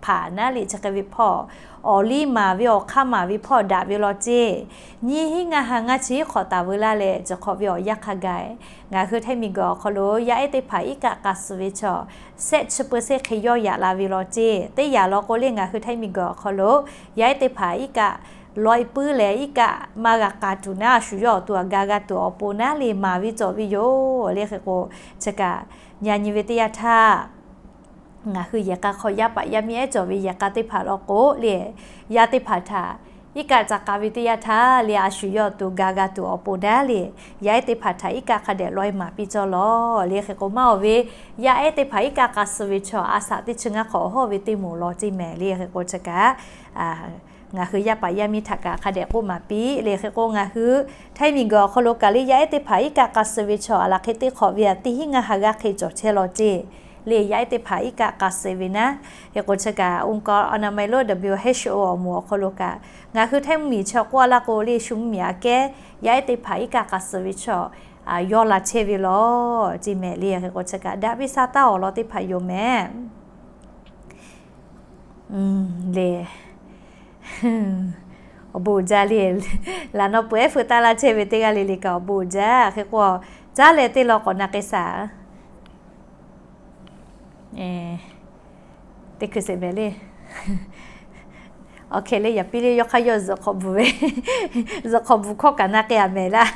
hpaˍ naˉ le chi hk'e ve hpawˇ, awˬ liˇ maˍ ve awˬ hk'aˇ maˍ ve hpawˇ daꞈ ve law ceˇ. Nyiˇ hinˉ ngaˇ ha ngaˇ chi hk'awꞈ taˍ veu laˇ leh, chi hk'awꞈ ve awˬ yanˇ hk'a gaˬ ngaˬ hui ไทย miˬguiˬ awˬ hk'aw lo yaˇ ehˉ teˇ hpaˍ iˉ kaˆ k'a suh ve chaw, shehˆ chi เปอร์เซ็นต์ hk'e yawˇ yaꞈ la ve law ceˇ. Teˇ yanˇ law k'o le ngaˬ hui ไทย miˬguiˬ awˬ hk'aw lo yaˇ ehˉ teˇ hpaˍ iˉ kaˆ lawehˇ puiˉ leh iˉ kaˆ maˇ g'a k'a tuˬ naˉ, a shu yawˇ awˬ to aꞈ ga g'a tuˬ awˬ pon naˉ le maˍ ve cawˬ ve yoˬ le. Hk'e k'o, chi kaꞈ, yaꞈ nyi ve teˇ yanˇ htaˇ, ngaˬ hui yehˬ k'a hk'aw yaˇ paˍ yaˇ miˇ ehˉ cawˬ ve yehˬ k'a teˇ hpaˍ law k'o le, yaˇ teˇ hpaˍ htaꞈ iˉ kaˆ ca k'a ve teˇ yanˇ htaˇ le, a shu yawˇ awˬ to ga g'a tuˬ awˬ pon naˉ le, yaˇ ehˉ teˇ hpaˍ htaꞈ iˉ kaˆ hk'a dehꞈ lawehˇ maˍ piˇ cawˇ law le. Hk'e k'o maˇ awˬ ve, yaˇ ehˉ teˇ hpaˍ iˉ kaˆ k'a suh ve chaw a shaꞈ teˇ chi ngaˇ hk'awꞈ awˬ hawˉ ve teˇ moˍ law ceˇ mehˍ le. Hk'e k'o chi kaꞈ, ngaˬ hui yaˇ paˍ yaˇ miˇ htaꞈ kaꞈ hk'a dehꞈ k'oˆ maˍ piˇ le. Hk'e k'o ngaˬ hui ไทย miˬguiˬ awˬ hk'aw lo kaꞈ le yaˇ ehˉ teˇ hpaˍ iˉ kaˆ k'a suh ve chaw a laˬ hk'e teˇ hk'awꞈ ve aꞈ teˇ hinˉ ngaˇ ha g'aˇ hk'e cawˬ chehˇ law ceˇ le, yaˇ ehˉ teˇ hpaˍ iˉ kaˆ k'a suh ve naˉ. Hk'e k'o chi kaꞈ องค์การอนามัยโลก WHO awˬ moˍ awˬ hk'aw lo kaꞈ ngaˬ hui ไทย mvuhˇmiˬ chaw k'oˆ a laˇ k'o le, shu mvuhˇmiˬ aꞈ kehˉ yaˇ ehˉ teˇ hpaˍ iˉ kaˆ k'a suh ve chaw yawˇ la chehˇ ve law ceˇ mehˍ le. Hk'e k'o chi kaꞈ daꞈ ve sa taˇ awˬ lawn teˇ hpaˍ yoˬ mehˍ le. Awˬ bon jaˇ le, laꞈ naw peuˬ ehˉ feu taˇ laˇ chehˇ ve teˇ g'aˇ le le kaꞈ awˬ bon jaˇ. Hk'e k'o, caˉ leh teˇ law k'awꞈ na k'ai shaˍ. Teˇ hkui sheˍ mehˍ le. Awˬ hkeh le yaꞈ piˇ le, yawˇ hk'aˇ yawˇ zuhꞈ hk'awꞈ bvuhˬ ve, zuhꞈ hk'awꞈ bvuhˬ hkawˇ kaꞈ na k'ai-a mehˍ laˇ.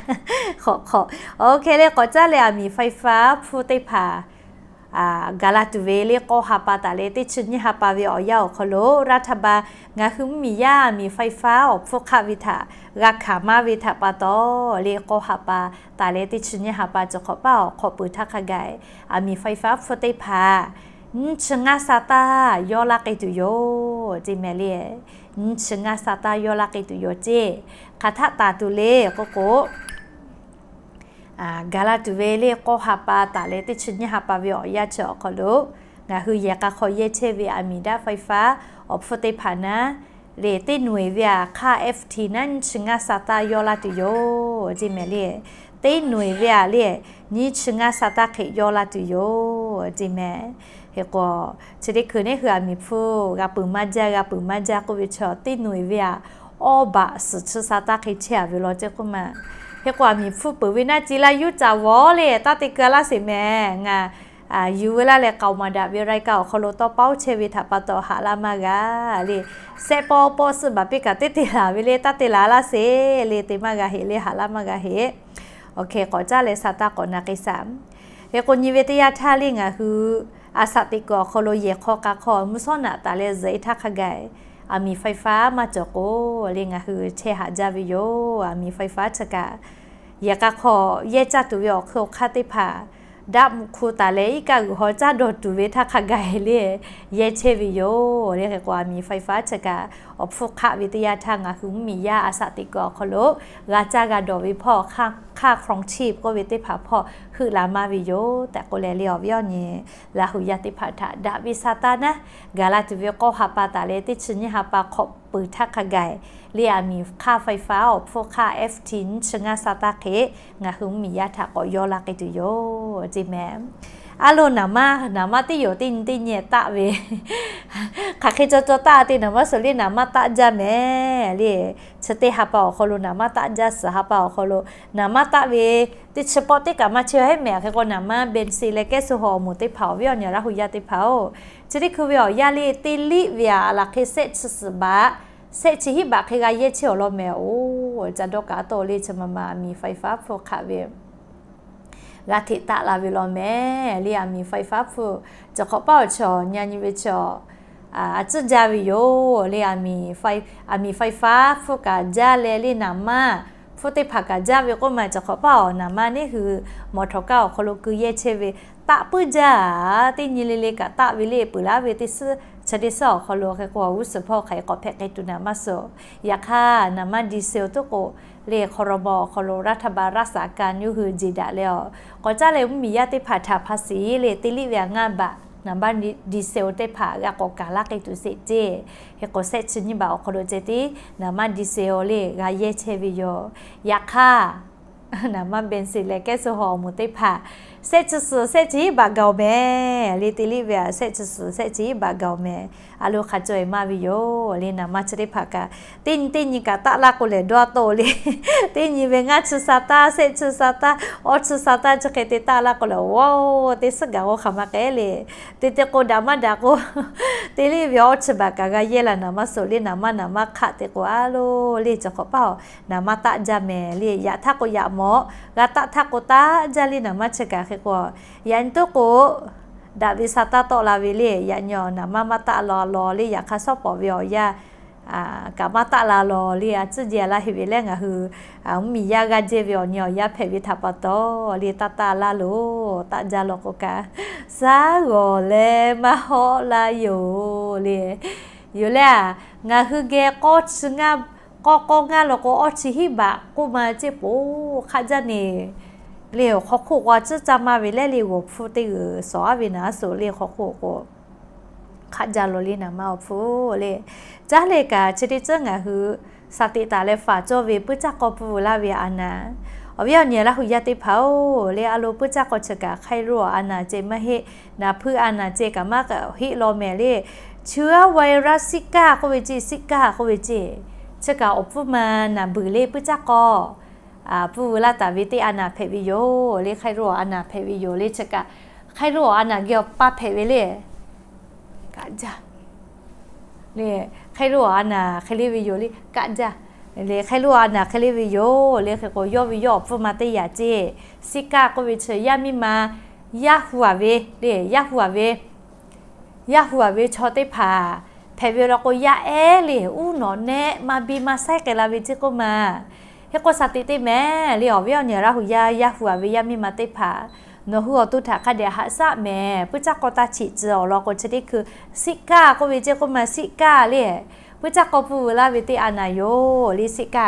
Hk'awꞈ hk'awꞈ, awˬ hkeh le k'awꞈ caˉ leh aˬ miˍ ไฟฟ้า hpfuhˇ teˇ hpaˍ gaˬ la tuˬ ve le k'awˇ ha pa taˍ leh teˇ chi nyiˇ ha pa ve awˬ yanˇ awˬ hk'aw lo รัฐบาล ngaˬ hui mvuhˇmiˬ yaˇ aˬ miˍ ไฟฟ้า awˬ hpfuhˇ hk'aˆ ve htaꞈ g'a hkanˍ maˇ ve htaꞈ pa taw le, k'awˇ ha pa taˍ leh teˇ chi nyiˇ ha pa cawˬ hk'awꞈ paˇ awˬ hk'awꞈ peuˬ htaˇ hk'a gaˬ, aˬ miˍ ไฟฟ้า hpfuhˇ teˇ hpaˍ nyiˇ chi ngaˇ sa taˇ yawˇ laˇ k'ai tuˬ yoˬ ceˇ mehˍ le. Nyiˇ chi ngaˇ sa taˇ yawˇ laˇ k'ai tuˬ yoˬ ceˇ. Hk'aˬ htaˆ taˍ tuˬ le k'oˆ k'o, gaˬ la tuˬ ve le k'awˇ ha pa taˍ leh teˇ chi nyiˇ ha pa ve awˬ yanˇ chi awˬ hk'aw lo, ngaˬ hui yehˬ k'a hk'aw yehˇ chehˇ ve aˬ miˍ daꞈ ไฟฟ้า awˬ hpfuhˇ teˇ hpaˍ naˉ le, teˇ noˬ-eˬ ve aˬ hk'aˇ FT naˉ nyiˇ chi ngaˇ sa taˇ yawˇ laˇ tuˬ yoˬ ceˇ mehˍ le. Teˇ noˬ-eˬ ve aˬ le, nyiˇ chi ngaˇ sa taˇ hk'e yawˇ laˇ tuˬ yoˬ ceˇ mehˍ. Hk'e k'o, chi teˇ hkui neˉ hui aˬ miˍ hpfuhˇ g'a peuˬ maˇ jaˇ, g'a peuˬ maˇ jaˇ k'oˆ ve chaw teˇ noˬ-eˬ ve aˬ awˇ baꞈ suhˍ chi sa taˇ hk'e chehˇ-a ve law ceˇ k'oˆ ma. Hk'e k'o aˬ miˍ hpfuhˇ peuˬ ve naˉ ci laˇ yuˇ caꞈ vawˬ le, taˇ te keu-a laˇ sheˍ mehˍ. Ngaˬ yuˬ ve laˇ leh k'aoˍ maˍ daꞈ ve รายการ awˬ hk'aw lo tawˇ paoˉ chehˇ ve htaꞈ pa taw haꞈ laˇ maˇ g'a le. Sehˆ pawˆ pawˆ suhˆ baˬ piˇ kaꞈ teˇ te laˬ ve le, taˇ te laˬ laˇ sheˍ le, te maˇ g'a heꞈ le, haꞈ laˇ maˇ g'a heꞈ. Awˬ hkeh k'awꞈ caˉ leh sa taˇ k'awꞈ na k'ai shaˍ. Hk'e k'o nyi ve teˇ yanˇ htaˇ le ngaˬ hui a shaꞈ teꞈ kuiˬ awˬ hk'aw lo yehˬ hk'aw k'a hk'aw mvuhˇ shawˉ naꞈ taˍ leh zuhꞈ-e htaˇ hk'a gaˬ, aˬ miˍ ไฟฟ้า maˇ cawˬ k'o le ngaˬ hui chehˇ haꞈ jaˇ ve yoˬ. Aˬ miˍ ไฟฟ้า chi kaꞈ yehˬ k'a hk'aw yehˇ caˇ tuˬ ve awˬ hk'eun awˬ hk'aˇ teˇ hpaˍ daꞈ mvuhꞈ hku taˍ leh iˉ kaˆ g'uiˬ haw caˇ dawˬ tuˬ ve htaˇ hk'a gaˬ le yehˇ chehˇ ve yoˬ le. Hk'e k'o aˬ miˍ ไฟฟ้า chi kaꞈ awˬ hpfuhˇ hk'aˆ ve teˇ yanˇ htaˇ ngaˬ hui mvuhˇmiˬ yaˇ a shaꞈ teꞈ kuiˬ awˬ hk'aw lo g'a caˇ g'a dawˬ ve hpawˇ hk'aˇ ครองชีพ k'oˆ ve teˇ hpaˍ hpawˇ heuˆ la maˇ ve yoˬ tehꞈ k'oˆ leh le awˬ viˉ awˬ nyi Laˇ huˍ yaˇ teˇ hpaˍ htaꞈ daꞈ ve sa taˇ naˉ, gaˬ la tuˬ ve k'awˇ ha pa taˍ leh teˇ chi nyiˇ ha pa hk'awꞈ peuˬ htaˇ hk'a gaˬ le, aˬ miˍ hk'aˇ ไฟฟ้า awˬ hpfuhˇ hk'aˇ F T nyiˇ chi ngaˇ sa taˇ hk'e, ngaˬ hui mvuhˇmiˬ yaˇ htaꞈ k'awꞈ yawˇ la k'ai tuˬ yoˬ ceˇ mehˍ. Aˉ lo naˍ maˇ, naˍ maˇ teˇ yawˬ teˇ nyi teˇ nyi taˆ ve, hk'aˬ hk'e caw caw taˆ te naˍ maˇ suhˍ le, naˍ maˇ taˆ jaˇ mehˍ le. Chi teˇ ha pa awˬ hk'aw lo naˍ maˇ taˆ jaˇ, suhˍ ha pa awˬ hk'aw lo naˍ maˇ taˆ ve, teˇ chi pawˆ teˇ kaꞈ maˇ chehˇ hehˉ mehˍ. Hk'e k'o naˍ maˇ เบนซิน leh แก๊สโซฮอล์ awˬ moˍ teˇ hpaˍ awˬ viˉ awˬ nyi Laˇ hu yaˇ teˇ hpaˍ-oˬ, chi teˇ hkui ve awˬ yanˇ le teˇ liˆ ve aꞈ laˬ hk'e sehˆ chi suhˍ baꞈ, sehˆ chi hiˉ baꞈ hk'e g'a yehˇ chehˇ awˬ lawn mehˍ-oˬ. Ca dawˇ kaꞈ tawˆ le chi ma ma aˬ miˍ ไฟฟ้า hpfuhˇ hk'aˆ ve g'a hteꞈ taˆ la ve law mehˍ le. Aˬ miˍ ไฟฟ้า hpfuhˇ, cawˬ hk'awꞈ paˇ awˬ chi awˬ nyi nyi ve chi a, a tcuhˉ jaˇ ve yoˬ le. Aˬ miˍ ไฟฟ้า hpfuhˇ kaꞈ jaˇ leh le, naˍ maˇ hpfuhˇ teˇ hpaˍ kaꞈ jaˇ ve k'oˆ ma, cawˬ hk'awꞈ paˇ awˬ naˍ maˇ neˉ hui mawˬ htawnˍ kaˇ awˬ hk'aw lo keu yehˇ chehˇ ve, taˆ puiˉ jaˇ. Teˇ nyi le le kaꞈ taˆ ve le, peuˬ laˇ ve teˇ suhˉ chi teˇ suhˉ awˬ hk'aw lo hk'e k'o, g'uˇ suhˍ hpawˇ hk'aˬ hk'e k'awꞈ hpehꞈ k'ai tuˬ naˍ maˇ suhˍ. Yaꞈ hk'aˇ naˍ maˇ ดีเซล tuˉ k'o le, ครม. awˬ hk'aw lo รัฐบาล รักษาการ yawˇ hui jeˬ daꞈ leh awˬ, k'awꞈ caˉ leh mvuhˇmiˬ yaˇ teˇ hpaˍ htaꞈ ภาษี le teˇ liˆ ve aꞈ ngaˇ baꞈ naˍ maˇ ดีเซล teˇ hpaˍ g'a k'awꞈ kaˍ laˇ k'ai tuˬ sheˍ ceˇ. Hk'e k'o sehˆ chi nyiˇ baꞈ awˬ hk'aw lo ceh tiˉ naˍ maˇ ดีเซล le g'a yehˇ chehˇ ve yoˬ. Yaꞈ hk'aˇ naˍ maˇ เบนซิน leh แก๊สโซฮอล์ awˬ moˍ teˇ hpaˍ sehˆ chi suhˍ sehˆ chi hiˉ baꞈ gaˬ-oˬ mehˍ le. Teˇ liˆ ve aꞈ sehˆ chi suhˍ sehˆ chi hiˉ baꞈ gaˬ-oˬ mehˍ. A lo hk'a caweh maˇ ve yoˬ le. Naˍ maˇ chi teˇ hpaˍ kaꞈ teˇ nyi teˇ nyi kaꞈ taˆ laˇ k'o lehˬ dawˇ taw le. Teˇ nyi ve ngaˇ chi sa taˇ, sehˆ chi sa taˇ, awˇ chi sa taˇ, chi hk'e te taˆ laˇ k'o lehˬ, oˇ, teˇ suhˉ gaˬ k'o hk'aˬ ma k'ehˉ le. Te te k'o daꞈ maˇ daꞈ k'o, teˇ liˆ ve awˇ chi baꞈ kaꞈ g'a yehˇ la naˍ maˇ suhˍ le. Naˍ maˇ naˍ maˇ hk'aˆ te k'o, a lo le, cawˬ hk'awꞈ paˇ awˬ naˍ maˇ taˆ jaˇ mehˍ le. Yaꞈ htaˇ k'o yaꞈ mawˬ, g'a taˆ htaˇ k'o taˆ jaˇ le. Naˍ maˇ chi kaꞈ hk'e k'o, yaꞈ nyi toˉ k'o daꞈ ve sa taˇ tawˆ la ve le. Yaꞈ nyi awˬ naˍ maˇ maˇ taˆ la law le. Yaꞈ hk'aˇ shawˉ pawˍ ve awˬ yanˇ kaꞈ maˇ taˆ la law le. A tcuhˉ jehˇ laˇ heˆ ve lehˬ, ngaˬ hui mvuhˇmiˬ yaˇ g'aˇ jehˇ ve awˬ nyi awˬ yanˇ hpehꞈ ve htaꞈ pa taw le, taˆ taˆ laˇ loˬ. Taˆ jaˇ law k'o kaꞈ saˉ g'awˬ leh maˇ hawˆ laˇ yoˬ le. Yoˬ lehˬ, ngaˬ hui geh k'awˇ chi ngaˇ, k'awˇ k'awˇ ngaˇ law k'o awˇ chi hiˉ baꞈ k'oˆ ma ceˇ poˬ hk'aˆ jaˇ ne. Le awˬ hk'aw hk'oˆ k'o a tcuhˉ caˇ maˇ ve lehˬ le, g'awˬ hpfuhˇ teˇ g'uiˬ sawˍ aˉ ve naˍ suhˍ le, hk'aw hk'oˆ k'o hk'aˆ jaˇ law le. Naˍ maˇ awˬ hpfuhˇ le, caˉ leh kaꞈ chi teˇ ceuˬ ngaˬ hui สติ taˍ leh faˍ cawˇ ve puiˉ caˇ k'aw pui vuiˬ laˇ ve a naˍ. Awˬ viˉ awˬ nyi Laˇ hu yaˇ teˇ hpaˍ-oˬ le, a lo puiˉ caˇ k'aw chi kaꞈ ไข้โรค a naˍ ceh maˇ heˆ, naˍ hpui a naˍ ceh kaꞈ maˇ heˆ law mehˍ le. Chi a ไวรัส Zika k'oˆ ve ceˇ, Zika k'oˆ ve ceˇ, chi kaꞈ awˬ pfuhˇ ma naˍ buiˬ le puiˉ caˇ k'aw pui vuiˬ laˇ taˍ ve teˇ a naˍ hpehꞈ ve yoˬ le. ไข้โรค a naˍ hpehꞈ ve yoˬ le. Chi kaꞈ ไข้โรค a naˍ geh awˬ paˇ hpehꞈ ve le. Kaꞈ jaˇ le, ไข้โรค a naˍ hk'e le ve yoˬ le. Kaꞈ jaˇ le, ไข้โรค a naˍ hk'e le ve yoˬ le. Hk'e k'o yawˇ ve yawˇ awˬ pfuhˇ ma teˇ yaꞈ ceˇ, Zika k'oˆ ve chi yaˇ miˇ ma yaˇ hu a ve le, yaˇ hu a ve yaˇ hu a ve chaw teˇ hpaˍ hpehꞈ ve law k'o, yaˇ ehˉ le uˉ nawꞈ nehˆ maˇ biˇ maˇ saiˉ k'ai la ve ceˇ k'oˆ ma. Hk'e k'o สติ teˇ mehˍ le, awˬ viˉ awˬ nyi Laˇ hu yaˇ, yaˇ hu a ve yaˇ miˇ ma teˇ hpaˍ, nawˬ hui awˬ to htaꞈ hk'a dehꞈ haꞈ shaˆ mehˍ. Puiˉ caˇ k'aw taˇ cheꞈ tcuh awˬ lawn k'o chi teˇ hkui Zika k'oˆ ve ceˇ k'oˆ ma, Zika le, puiˉ caˇ k'aw pui vuiˬ laˇ ve teˇ a naˍ yoˬ le. Zika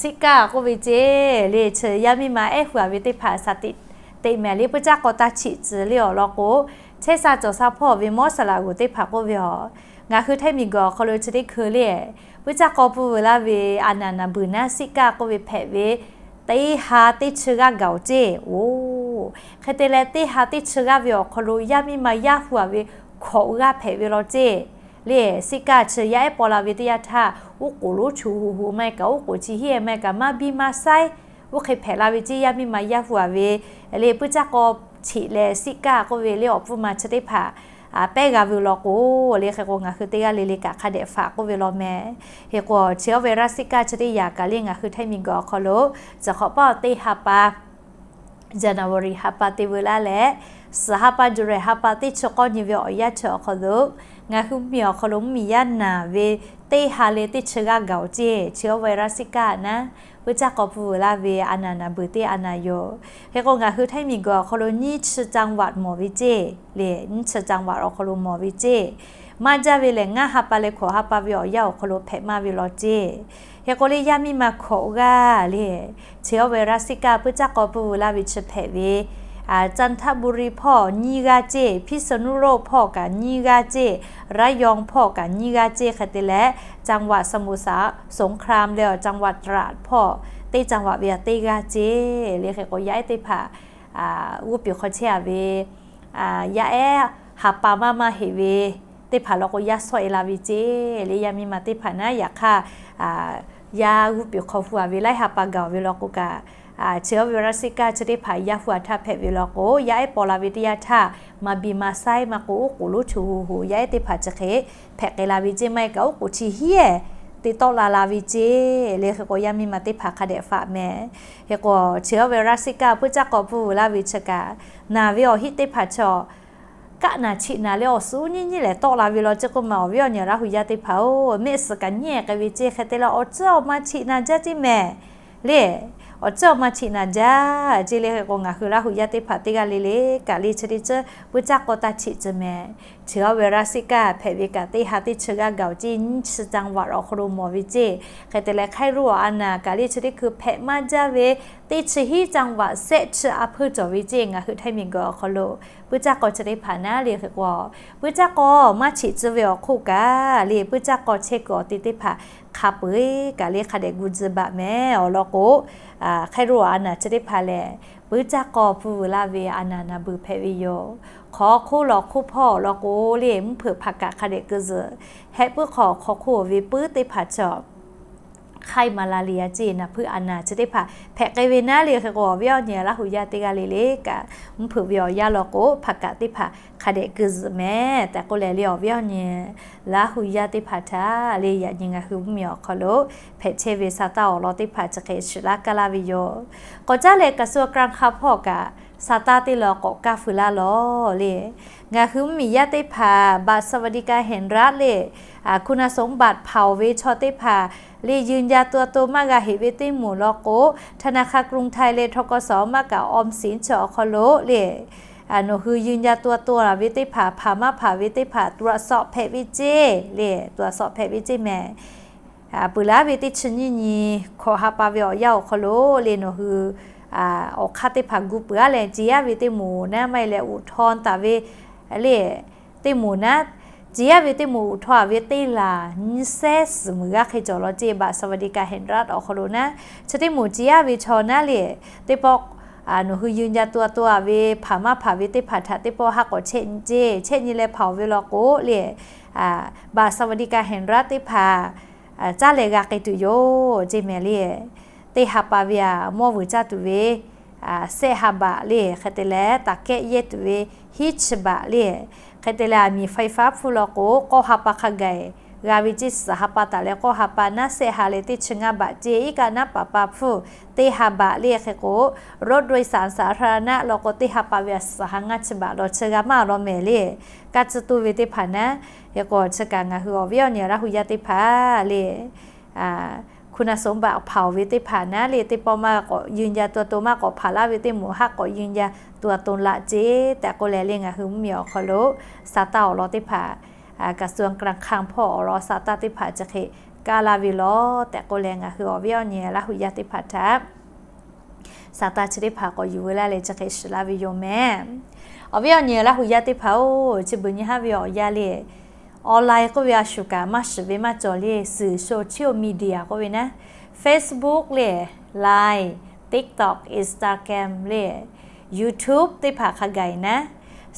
Zika k'oˆ ve ceˇ le, chi yaˇ miˇ ma ehˉ hu a ve teˇ hpaˍ สติ teˇ mehˍ le, puiˉ caˇ k'aw taˇ cheꞈ tcuh le awˬ lawn k'o, chehˇ sha cawˬ sha hpawˇ ve mawˇ saˍ laꞈ g'uˬ teˇ hpaˍ k'oˆ ve a, ngaˬ hui htaiˇ miˬ guiˬ awˬ hk'aw lo chi teˇ hkui le, puiˉ caˇ k'aw pui vuiˬ laˇ ve a naˍ naˍ buiˬ naˉ Zika k'oˆ ve hpehꞈ ve teˇ ha teˇ chi g'aˇ gaˬ-oˬ ceˇ. Oˬ, hk'e te leh teˇ ha teˇ chi g'aˇ ve awˬ hk'aw lo yaˇ miˇ ma yaˇ hu a ve hkawꞈ g'aˇ hpehꞈ ve law ceˇ. Le Zika chi yaˇ ehˉ paw la ve teˇ yanˇ htaˇ, uˉ k'oˍ lonˉ chu hu hu maˇ heˆ kaꞈ, uˉ k'oˍ chi hiˉ maˇ heˆ kaꞈ, maˇ biˇ maˇ saiˉ, oˇ hk'e hpehꞈ la ve ceˇ. Yaˇ miˇ ma yaˇ hu a ve le puiˉ caˇ k'aw cheꞈ leh Zika k'oˆ ve le awˬ pfuhˇ ma chi teˇ hpaˍ pehˉ g'a ve law k'o, le hk'e k'o ngaˬ hui teˇ g'aˇ le le kaꞈ hk'a dehꞈ faˍ k'oˆ ve law mehˍ. Hk'e k'o chi awˇ ve raˇ Zika chi teˇ yaꞈ kaꞈ le ngaˬ hui htaiˇ miˬ guiˬ awˬ hk'aw lo, cawˬ hk'awꞈ paˇ teˇ ha pa January ha pa te veu laˇ leh, suhˍ ha pa July ha pa teˇ chi k'awˇ nyi ve awˬ yanˇ chi awˬ hk'aw lo, ngaˬ hui miˬ awˬ hk'aw lo mvuhˇmiˬ yaˇ naˬ ve teˇ ha leh teˇ chi g'aˇ gaˬ-oˬ ceˇ. Chi awˇ ve raˇ Zika naˉ, puiˉ caˇ k'aw pui vuiˬ laˇ ve a naˍ naˍ buiˬ teˇ a naˍ yoˬ. Hk'e k'o ngaˬ hui htaiˇ miˬ guiˬ awˬ hk'aw lo nyiˇ chi จังหวัด mawˬ ve ceˇ. Le nyiˇ chi จังหวัด awˬ hk'aw lo mawˬ ve ceˇ. Maˇ jaˇ ve lehˬ ngaˇ ha pa leh hkawꞈ ha pa ve awˬ yanˇ awˬ hk'aw lo hpehꞈ maˇ ve law ceˇ. Hk'e k'o le yaˇ miˇ ma hkawꞈ g'aˇ le, chi awˇ ve raˇ Zika puiˉ caˇ k'aw pui vuiˬ laˇ ve chi hpehꞈ ve Chanthaburi hpawˇ nyiˇ g'aˇ ceˇ, Phisunulo hpawˇ kaꞈ nyiˇ g'aˇ ceˇ, Rayong hpawˇ kaꞈ nyiˇ g'aˇ ceˇ hk'e te leh, จังหวัดสมุทรสงคราม leh awˬ จังหวัดตราด hpawˇ teˇ จังหวัด ve a teˇ g'aˇ ceˇ le. Hk'e k'o yaˇ ehˉ teˇ hpaˍ g'uˇ piˍ hk'aw chehˇ a ve yaˇ ehˉ ha pa maˇ maˇ heꞈ ve teˇ hpaˍ law k'o yaˇ shawˆ e la ve ceˇ le. Yaˇ miˇ ma teˇ hpaˍ naˉ yaꞈ hk'aˇ yaˇ g'uˇ piˍ hk'aw hu a ve laiˉ ha pa gaˬ ve law k'o kaꞈ, chi awˬ ve Nebraska chi teˇ hpaˍ yaˇ hu a htaˇ hpehꞈ ve law k'o, yaˇ ehˉ paw la ve teˇ yanˇ htaˇ maˍ biˬ maˍ saiˉ maˇ k'o, oˉ k'oˍ lonˉ chi hu hu yaˇ ehˉ teˇ hpaˍ chi hk'e hpehꞈ k'ai la ve ceˇ. Maˇ heˆ kaꞈ oˉ k'oˍ chi hiˉ ehˉ te tawˆ la la ve ceˇ le. Hk'e k'o yaˇ miˇ ma teˇ hpaˍ hk'a dehꞈ faꞈ mehˍ. Hk'e k'o chi awˬ ve Nebraska puiˉ caˇ k'aw hpfuhˇ veuˬ laˇ ve chi kaꞈ, naˬ ve awˬ hiˆ teˇ hpaˍ chaw kaˆ naˬ chiꞈ naˬ leh awˬ suhˉ nyiˇ nyiˇ lehˬ tawˆ la ve law ceˇ k'oˆ ma, awˬ viˉ awˬ nyi Laˇ huˍ yaˇ teˇ hpaˍ-oˬ, mehˆ suhˍ kaꞈ nyiˇ ehˉ k'ai ve ceˇ. Hk'e te leh awˬ tcuhˉ awˬ ma chiꞈ naˬ jaˇ ceˇ mehˍ le. Awˬ tcuhˉ awˬ ma chiꞈ naˬ jaˇ ceˇ le. Hk'e k'o ngaˬ hui Laˇ huˍ yaˇ teˇ hpaˍ teˇ g'aˇ le le kaꞈ le chi teˇ ceuˬ puiˉ caˇ k'aw taˇ chiꞈ tcuh mehˍ. Chi awˬ ve Nebraska hpehꞈ ve kaꞈ teˇ ha teˇ chi g'aˇ gaˬ-oˬ ceˇ, nyiˇ chi จังหวัด awˬ hk'aw lo mawˬ ve ceˇ. Hk'e te leh Kairo awˬ a naˬ kaꞈ le chi teˇ hkui hpehꞈ maˇ jaˇ ve teˇ chi hiˉ จังหวัด sehˆ chi a hpeuˇ cawˬ ve ceˇ. Ngaˬ hui Htaiˇ miˬguiˬ awˬ hk'aw lo puiˉ caˇ k'aw chi teˇ hpaˍ naˉ le. Hk'e k'o puiˉ caˇ k'aw maˇ chiꞈ tcuh ve awˬ hk'oˆ kaꞈ le, puiˉ caˇ k'aw chehˇ kuiˬ awˬ te teˇ hpaˍ hk'a peu-eˬ kaꞈ le hk'a dehꞈ gu tcuh baˬ mehˍ. Awˬ lawn k'o, Kairo awˬ a naˬ chi teˇ hpaˍ lehˬ puiˉ caˇ k'aw hpfuhˇ veuˬ laˇ ve a naˬ naˬ beuˬ hpehꞈ ve yoˬ. Hk'aw hk'oˆ lawˬ hk'oˆ hpawˇ awˬ lawn k'o le, mvuhˇ hpeuꞈ hpaˍ kaꞈ hk'a dehꞈ keu zuhꞈ. Hehˆ puiˉ hk'aw hk'aw hk'oˆ ve puiˉ teˇ hpaˍ chaw ไข้มาลาเรีย ceˇ naˬ hpeuꞈ a naˬ chi teˇ hpaˍ hpehꞈ k'ai ve naˉ le. Hk'e k'o awˬ viˉ awˬ nyi Laˇ huˍ yaˇ teˇ g'aˇ le le kaꞈ mvuhˇ hpeuꞈ ve awˬ yanˇ law k'o hpaˍ kaꞈ teˇ hpaˍ hk'a dehꞈ keu zuhꞈ mehˍ tehꞈ k'oˆ leh le, awˬ viˉ awˬ nyi Laˇ huˍ yaˇ teˇ hpaˍ htaꞈ le yaꞈ nyi ngaˬ hui mvuhˇmiˬ awˬ hk'aw lo hpehꞈ chehˇ ve sa taˇ awˬ lawn teˇ hpaˍ chi hk'e shiˍ laˇ kaˇ laˇ ve yoˬ. K'awꞈ caˉ leh กระทรวงการคลัง hpawˇ kaꞈ sa taˇ teˇ law k'awꞈ kaˇ feu laˇ lawˬ le. Ngaˬ hui mvuhˇmiˬ yaˇ teˇ hpaˍ บัตรสวัสดิการแห่งรัฐ le คุณสมบัติ hpaoˍ ve chaw teˇ hpaˍ le ยืนยันตัวตน maˇ g'a heꞈ ve teˇ moˍ law k'o, ธนาคารกรุงไทย leh ทกส maˇ kaꞈ ออมสิน chi awˬ hk'aw lo le nawˬ hui ยืนยันตัวตน a ve teˇ hpaˍ hpaˍ maˇ hpaˍ ve teˇ hpaˍ ตรวจสอบ hpehꞈ ve ceˇ le, ตรวจสอบ hpehꞈ ve ceˇ mehˍ. Peuˬ laˇ ve teˇ chi nyiˇ nyi hkawꞈ ha pa ve awˬ yanˇ awˬ hk'aw lo le nawˬ hui awˬ hk'aˇ teˇ hpaˍ gu peuˬ-a leh ce yaˇ ve teˇ moˍ naˉ maˇ heˆ leh อุทธรณ์ taˍ ve le teˇ moˍ naˉ, ce yaˇ ve teˇ moˍ อุทธรณ์ a ve teˇ laˬ nyiˇ sehˉ suhˍ muiˬ g'aˇ hk'e cawˬ law ceˇ บัตรสวัสดิการแห่งรัฐ awˬ hk'aw lo naˉ, chi teˇ moˍ ce yaˇ ve chaw naˉ le teˇ pawˆ nawˬ hui ยืนยันตัวตน a ve hpaˍ maˇ hpaˍ ve teˇ hpaˍ htaꞈ teˇ pawˆ ha k'awꞈ chehˇ nyi ceˇ. Chehˇ nyi leh hpaoˍ ve law k'o le บัตรสวัสดิการแห่งรัฐ teˇ hpaˍ caˇ leh g'a k'ai tuˬ yoˬ ceˇ mehˍ le. Teˇ ha pa ve a mawˇ vuiˬ caˇ tuˬ ve sehˆ ha baꞈ le, hk'e te leh taˍ kehˆ yehˇ tuˬ ve hiˉ chi baꞈ le, hk'e te leh aˬ miˍ ไฟฟ้า hpfuhˇ law k'o k'awˇ ha pa hk'a gaˬ g'a ve ceˇ. Suhˍ ha pa taˍ leh k'awˇ ha pa naˉ sehˆ ha leh teˇ chi ngaˇ baꞈ ceˇ. Iˉ kaˆ naˉ paˍ pa hpfuhˇ teˇ ha baꞈ le. Hk'e k'o รถโดยสารสาธารณะ law k'o teˇ ha pa ve a suhˍ ha ngaˇ chi baꞈ law chi g'a maˇ law mehˍ le. Kaˇ tcuh toˇ ve teˇ hpaˍ naˉ, hk'e k'o chi kaꞈ ngaˬ hui awˬ viˉ awˬ nyi Laˇ huˍ yaˇ teˇ hpaˍ le คุณสมบัติ hpaoˍ ve teˇ hpaˍ naˉ le teˇ pawˆ maˇ k'awꞈ ยืนยันตัวตน maˇ k'awꞈ hpaˍ laˇ ve teˇ moˍ ha k'awꞈ ยืนยันตัวตน laꞈ ceˇ tehꞈ k'oˆ leh le ngaˬ hui mvuhˇmiˬ awˬ hk'aw lo sa taˇ awˬ lawn teˇ hpaˍ กระทรวงการคลัง hpawˇ awˬ lawn sa taˇ teˇ hpaˍ chi hk'e kaˇ laˇ ve law tehꞈ k'oˆ leh ngaˬ hui awˬ viˉ awˬ nyi Laˇ huˍ yaˇ teˇ hpaˍ htaꞈ sa taˇ chi teˇ hpaˍ k'awꞈ yuˬ veu laˇ leh chi hk'e shiˍ laˇ ve yoˬ mehˍ. Awˬ viˉ awˬ nyi Laˇ huˍ yaˇ teˇ hpaˍ-oˬ, chi beuꞈ nyi haˉ ve awˬ yanˇ le online k'oˆ ve a shuˍ kaꞈ maˇ shiˍ ve maˇ cawˬ le. Suhˍ social media k'oˆ ve naˉ, Facebook le, Line, TikTok, Instagram le, YouTube teˇ hpaˍ hk'a gaˬ naˉ,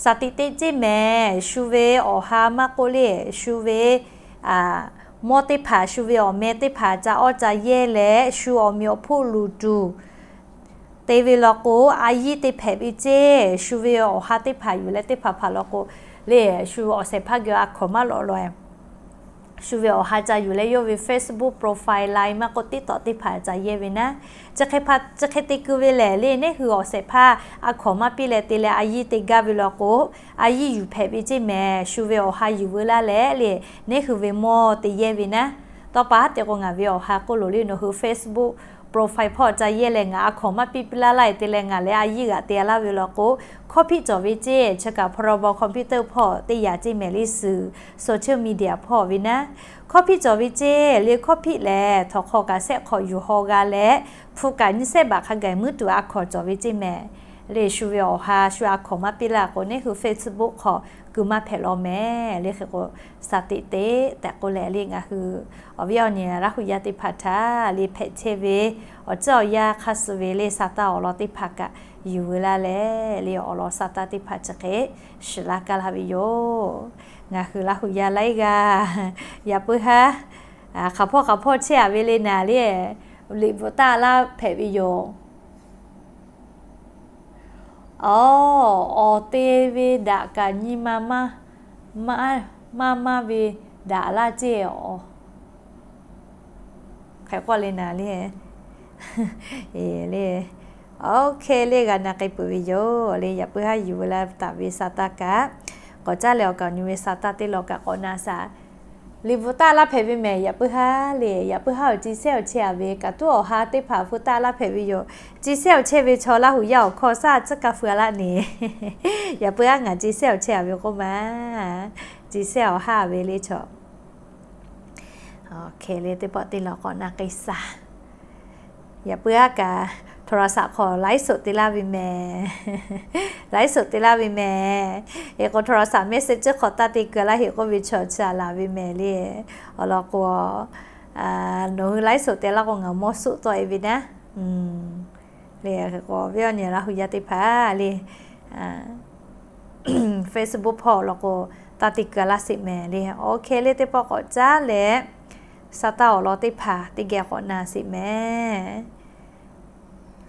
saˍ tiꞈ teˇ ceˇ mehˍ. Shu ve awˬ ha maˇ k'oˆ le, shu ve mawˇ teˇ hpaˍ, shu ve awˬ meh teˇ hpaˍ ca awˇ ca yehˇ leh shu awˬ meꞈ awˬ hponˇ luˬ tuˬ te ve law k'o, a yiˇ te hpehꞈ ve ceˇ. Shu ve awˬ ha teˇ hpaˍ yuˬ leh teˇ hpaˍ hpaˍ law k'o le, shu awˬ shehˍ hpaˇ geh a hkawnˍ maˇ lawꞈ lawꞈ e shu ve awˬ ha ca yuˬ leh yawˇ ve Facebook profile, Line maˇ k'oˆ TikTok teˇ hpaˍ ca yehˇ ve naˉ, chi hk'e hpa chi hk'e te keu ve lehˬ le, neˇ hui awˬ shehˍ hpaˇ a hkawnˍ maˇ piˇ leh te leh a yiˇ te gaˇ ve law k'o, a yiˇ yuˬ hpehꞈ ve ceˇ mehˍ. Shu ve awˬ ha yuˬ veu laˇ leh le, neˇ hui ve mawˇ te yehˇ ve naˉ. Tawˇ pa haˉ te k'o ngaˬ ve awˬ ha k'oˆ loˬ le, nawˬ hui Facebook profile hpawˇ ca yehˇ leh ngaˬ a hkawnˍ maˇ piˇ piˇ laˇ laˇ e te leh ngaˬ leh a yiˇ g'aꞈ te a laˇ ve law k'o, hkawˇ hpiˆ cawˬ ve ceˇ. Chi kaꞈ พรบ คอมพิวเตอร์ hpawˇ teˇ yaꞈ ceˇ mehˍ le, suhˍ social media hpawˇ ve naˉ, hkawˇ hpiˆ cawˬ ve ceˇ le. Hkawˇ hpiˆ lehˬ, htawnˍ hk'aw kaꞈ sehˆ hk'awꞈ yuˬ haw g'a leh, hpu kaꞈ nyiˇ sehˆ baꞈ hk'a gaˬ muiˉ tuˬ a hkawnˍ cawˬ ve ceˇ mehˍ le shu ve awˬ ha shu a hkawnˍ maˇ piˇ laˇ k'o, neˇ hui Facebook hk'aw keu maˇ hpehꞈ law mehˍ le. Hk'e k'o, shaˍ tiꞈ teꞈ tehꞈ k'oˆ leh le, ngaˬ hui awˬ viˉ awˬ nyi Laˇ hu yaˇ teˇ hpaˍ htaꞈ le hpehꞈ chehˇ ve awˬ ceuˬ awˬ yanˇ hk'aˇ suh ve le sa taˇ awˬ lawn teˇ hpaˍ kaꞈ yuˬ veu laˇ leh le, awˬ lawn sa taˇ teˇ hpaˍ chi hk'e shiˍ laˇ kaˇ laˇ ve yoˬ. Ngaˬ hui Laˇ hu yaˇ laiˉ g'aˇ yaꞈ puiˉ haˉ hk'aˬ hpawˇ hk'aˬ hpawˇ chehˇ a ve le naˍ le, liꞈ bvuhꞈ taˇ laˇ hpehꞈ ve yoˬ. Awˬ, awˬ te ve daꞈ kaꞈ nyi ma maˇ maˇ ve daꞈ laˇ ceˇ a. Hk'e k'oˆ le naˍ le, le, OK le, g'a na k'ai peuˬ ve yoˬ le. Yaꞈ puiˉ haˉ yuˬ veu laˇ taˍ ve sa taˇ kaꞈ k'awꞈ caˉ leh awˬ kaˍ awˬ nu ve sa taˇ teˇ lawn kaꞈ k'awꞈ na shaˍ. Liꞈ bvuhꞈ taˇ laˇ hpehꞈ ve mehˍ, yaꞈ puiˉ haˉ le, yaꞈ puiˉ haˉ awˬ ci sehˉ awˬ chehˇ a ve kaꞈ tuˉ awˬ ha teˇ hpaˍ hpu taˇ laˇ hpehꞈ ve yoˬ. Ci sehˉ awˬ chehˇ ve chaw Laˇ hu yaˇ awˬ hkawˇ shaˉ tcuhˉ kaˇ feu a laˇ ne. Yaꞈ puiˉ haˉ ngaˬ ci sehˉ awˬ chehˇ a ve k'oˆ ma, ci sehˉ awˬ haˉ ve le chaw. Hk'e le teˇ pawˆ teˇ lawn k'awꞈ na k'ai shaˍ. Yaꞈ puiˉ haˉ kaꞈ โทรศัพท์ hk'aw ไลฟ์สด te laˇ ve mehˍ. ไลฟ์สด te laˇ ve mehˍ. Hk'e k'o โทรศัพท์ message hk'aw taˇ te keu laˇ heˆ k'oˆ ve chaw chi a laˬ ve mehˍ le. Awˬ lawn k'o, nawˬ hui ไลฟ์สด te laˇ k'o ngaˬ mawˇ suˆ tawˆ e ve naˉ. Le, hk'e k'o awˬ viˉ awˬ nyi Laˇ hu yaˇ teˇ hpaˍ le, Facebook hpawˇ awˬ lawn k'o taˇ te keu laˇ sheˍ mehˍ le. OK le, teˇ pawˆ k'awꞈ caˉ leh sa taˇ awˬ lawn teˇ hpaˍ teˇ geh k'awꞈ na sheˍ mehˍ.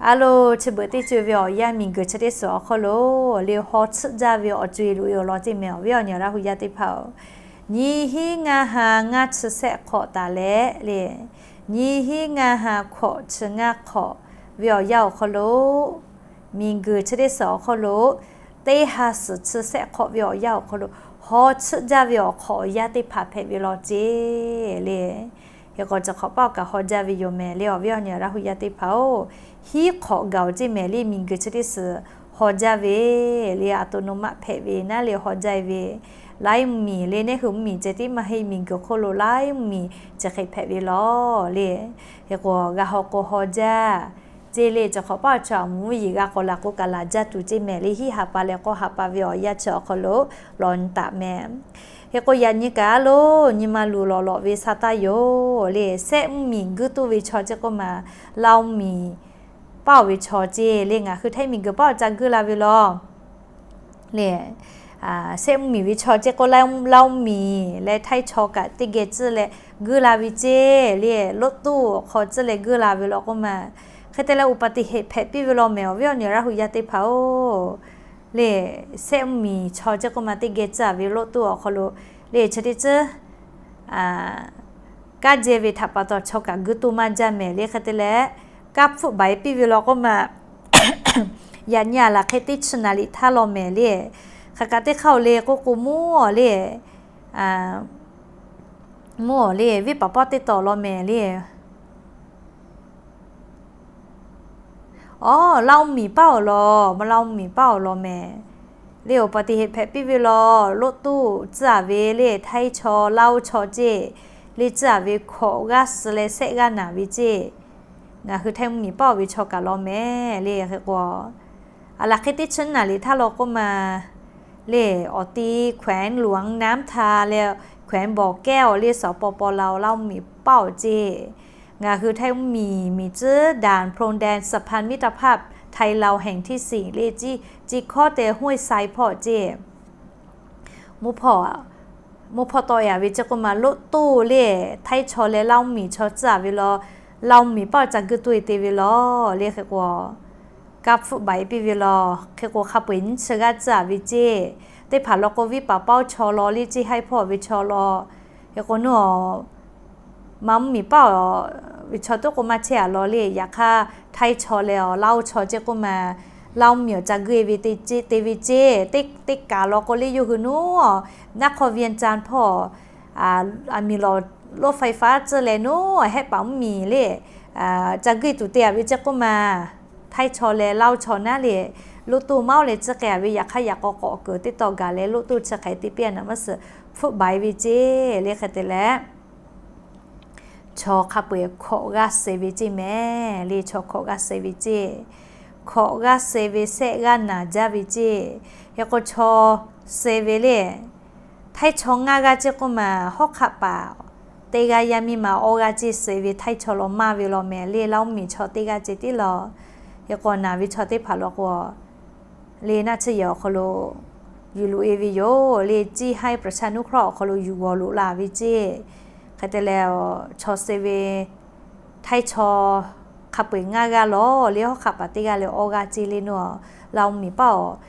A lo, chi beuꞈ teˇ co ve awˬ yanˇ miˬguiˬ chi teˇ suhˍ awˬ hk'aw lo le, haw tsuhˆ jaˇ ve awˬ co e loꞈ e awˬ lawn ceˇ mehˍ, awˬ viˉ awˬ nyi Laˇ hu yaˇ teˇ hpaˍ-oˬ. Nyiˇ hinˉ ngaˇ ha ngaˇ chi sehˆ hk'awꞈ taˍ leh le, nyiˇ hinˉ ngaˇ ha hkawꞈ chi ngaˇ hk'awꞈ ve awˬ yanˇ awˬ hk'aw lo, miˬguiˬ chi teˇ suhˍ awˬ hk'aw lo, teˇ ha suhˍ chi sehˆ hk'awꞈ ve awˬ yanˇ awˬ hk'aw lo, haw tsuhˆ jaˇ ve awˬ hk'awꞈ awˬ yanˇ teˇ hpaˍ hpehꞈ ve law ceˇ le. Hk'e k'o, chi hk'awꞈ paˆ kaꞈ haw jaˇ ve yoˬ mehˍ le, awˬ viˉ awˬ nyi Laˇ hu yaˇ teˇ hpaˍ-oˬ. Hinˉ hk'awꞈ gaˬ-oˬ ceˇ mehˍ le, miˬguiˬ chi teˇ suhˍ haw jaˇ ve le, aˬ to no maˆ hpehꞈ ve naˉ le haw jaˇ ve, laiˉ mvuhˇmiˬ le, neˇ hui mvuhˇmiˬ ceh tiˉ maˇ heˆ, miˬguiˬ hk'oˆ lo laiˉ mvuhˇmiˬ chi hk'e hpehꞈ ve law le. Hk'e k'o, g'a haw k'o haw jaˇ ceˇ le, chi hk'awꞈ paˆ chi a mvuhˇ yeˬ g'a k'awꞈ laˬ k'o kaꞈ laˬ jaˇ tuˬ ceˇ mehˍ le, hiˆ ha pa leh k'awˇ ha pa ve awˬ yanˇ chi awˬ hk'aw lo law nyi taˍ mehˍ. Hk'e k'o, yaꞈ nyi kaꞈ a lo, nyi ma luˬ lawꞈ lawꞈ ve sa taˇ yoˬ le, sehˆ mvuhˇmiˬ guiˇ tuˬ ve chaw ceˇ k'oˆ ma, Laˇ oˇ miˬ paˇ oˬ ve chaw ceˇ le, ngaˬ hui Htaiˇ miˬguiˬ paˇ oˬ ca guiˇ la ve law le. Sehˆ mvuhˇmiˬ ve chaw ceˇ k'oˆ, Laˇ oˇ miˬ leh Htaiˇ chaw kaꞈ teˇ geh tcuhˇ leh guiˇ la ve ceˇ le, loꞈ tuˬ awˬ hk'aw tcuhˇ leh guiˇ la ve law k'oˆ ma. Hk'e te leh อุบัติเหตุ hpehꞈ piˇ ve law mehˍ, awˬ viˉ awˬ nyi Laˇ hu yaˇ teˇ hpaˍ-oˬ le, sehˆ mvuhˇmiˬ chaw ceˇ k'oˆ ma teˇ geh tcuhˇ a ve loꞈ tuˬ awˬ hk'aw lo le, chi teˇ tcuhˇ kaˇ jehˇ ve htaꞈ pa taw chaw kaꞈ guiˇ tuˬ maˇ jaˇ mehˍ le. Hk'e te leh, kaˇ hpfuhˆ baiˍ piˇ ve law k'oˆ ma, yaꞈ nyi a laˬ hk'e teˇ chi naˍ liꞈ htaˇ law mehˍ le. Hk'aˬ kaꞈ teˇ hk'aˇ oˬ le k'oˆ k'o mvuhˇ awˬ le, mvuhˇ awˬ le, venˇ paˍ pawˆ teˇ tawˍ law mehˍ le. Awˬ, Laˇ oˇ miˬ paˇ awˬ law, maˇ Laˇ oˇ miˬ paˇ awˬ law mehˍ le, อุบัติเหตุ hpehꞈ piˇ ve law, loꞈ tuˬ tcuhˇ a ve le, Htaiˇ chaw Laˇ oˇ chaw ceˇ le, tcuhˇ a ve hkawꞈ g'aˇ suh leh sehˆ g'aˇ naˍ ve ceˇ. Ngaˬ hui Htaiˇ mvuhˇmiˬ paˇ oˬ ve chaw kaꞈ law mehˍ le. Hk'e k'o, a laˬ hk'e teˇ chi naˍ liꞈ htaˇ law k'oˆ ma le, awˬ ti แขวงหลวงน้ำทา leh แขวงบ่อแก้ว awˬ le สปปลาว Laˇ oˇ miˬ paˇ awˬ ceˇ. Ngaˬ hui Htaiˇ mvuhˇmiˬ miˬ tcuhˉ ด่านพรมแดนสะพานมิตรภาพไทยลาวแห่งที่สี่ le, ci hkawˇ te ห้วยทราย hpawˇ ceˇ. Mvuhˇ hpawˇ tawˆ e a ve ceˇ k'oˆ ma, loꞈ tuˬ le, Htaiˇ chaw leh Laˇ oˇ miˬ chaw tcuhˇ a ve law, Laˇ oˇ miˬ paˇ oˬ ca guiˇ tuˬ e te ve law le. Hk'e k'o, kaˇ hpfuhˆ baiˍ piˇ ve law. Hk'e k'o, hk'a peu eˬ nyiˇ chi g'aˇ tcuhˇ a ve ceˇ. Teˇ hpaˍ law k'o, venˇ paˍ paˇ oˬ chaw law le ceˇ, Htaiˇ hpawˇ ve chaw law. Hk'e k'o, nawˬ maˇ mvuhˇmiˬ paˇ oˬ ve chaw tuˉ k'o maˇ chehˇ a law le. Yaꞈ hk'aˇ, Htaiˇ chaw leh awˬ Laˇ oˇ chaw ceˇ k'oˆ ma, Laˇ oˇ miˬ awˬ ca guiˇ e ve te ve ceˇ. Teˇ kaˬ law k'o le, yawˇ hui nawˬ นครเวียงจันทน์ hpawˇ aˬ miˍ lawˬ รถไฟฟ้า tcuhˇ leh nawˬ hehˆ paˍ mvuhˇmiˬ le ca guiˇ tuˬ te a ve ceˇ k'oˆ ma, Htaiˇ chaw leh Laˇ oˇ chaw naˉ le, loꞈ tuˬ maˇ oˬ leh tcuhˇ k'ai a ve, yaꞈ hk'aˇ yaꞈ k'aw k'awꞈ kuiˬ teˇ tawˆ gaˬ leh loꞈ tuˬ chi hk'e te piˇ a naˍ maˇ suhˍ hpfuhˆ baiˍ ve ceˇ le. Hk'e te leh, chaw hk'a peu eˬ hkawꞈ g'aˇ suh ve ceˇ mehˍ le, chaw hkawꞈ g'aˇ suh ve ceˇ. hkawꞈ g'aˇ suh ve shehˆ g'aˇ naˬ jaˇ ve ceˇ. Hk'e k'o chaw suh ve le, htaiˇ chaw ngaˇ g'aˇ ceˇ k'oˆ maˬ, hawˉ hk'aˆ paˍ teˇ g'aˇ yaˇ miˇ ma awˇ g'aˇ ceˇ suh ve htaiˇ chaw law maˇ ve law mehˍ le. Laˇ oˇ miˬ chaw teˇ g'aˇ ceˇ tiˉ law. Hk'e k'o naˬ ve chaw teˇ hpaˍ law k'o, le naˆ tsuhˇ yehˬ awˬ hk'aw lo yuˬ loꞈ e ve yoˬ le. Ciˇ haiˉ ประชานุเคราะห์ awˬ hk'aw lo yuˬ g'awˬ loꞈ la ve ceˇ. Hk'e te leh, chaw suh ve htaiˇ chaw hk'a peu-eˬ ngaˇ g'aˇ law le, hawˉ hk'aˆ paˍ teˇ g'aˇ leh awˇ g'aˇ ceˇ le. Nawˬ Laˇ oˇ miˬ paˇ awˬ,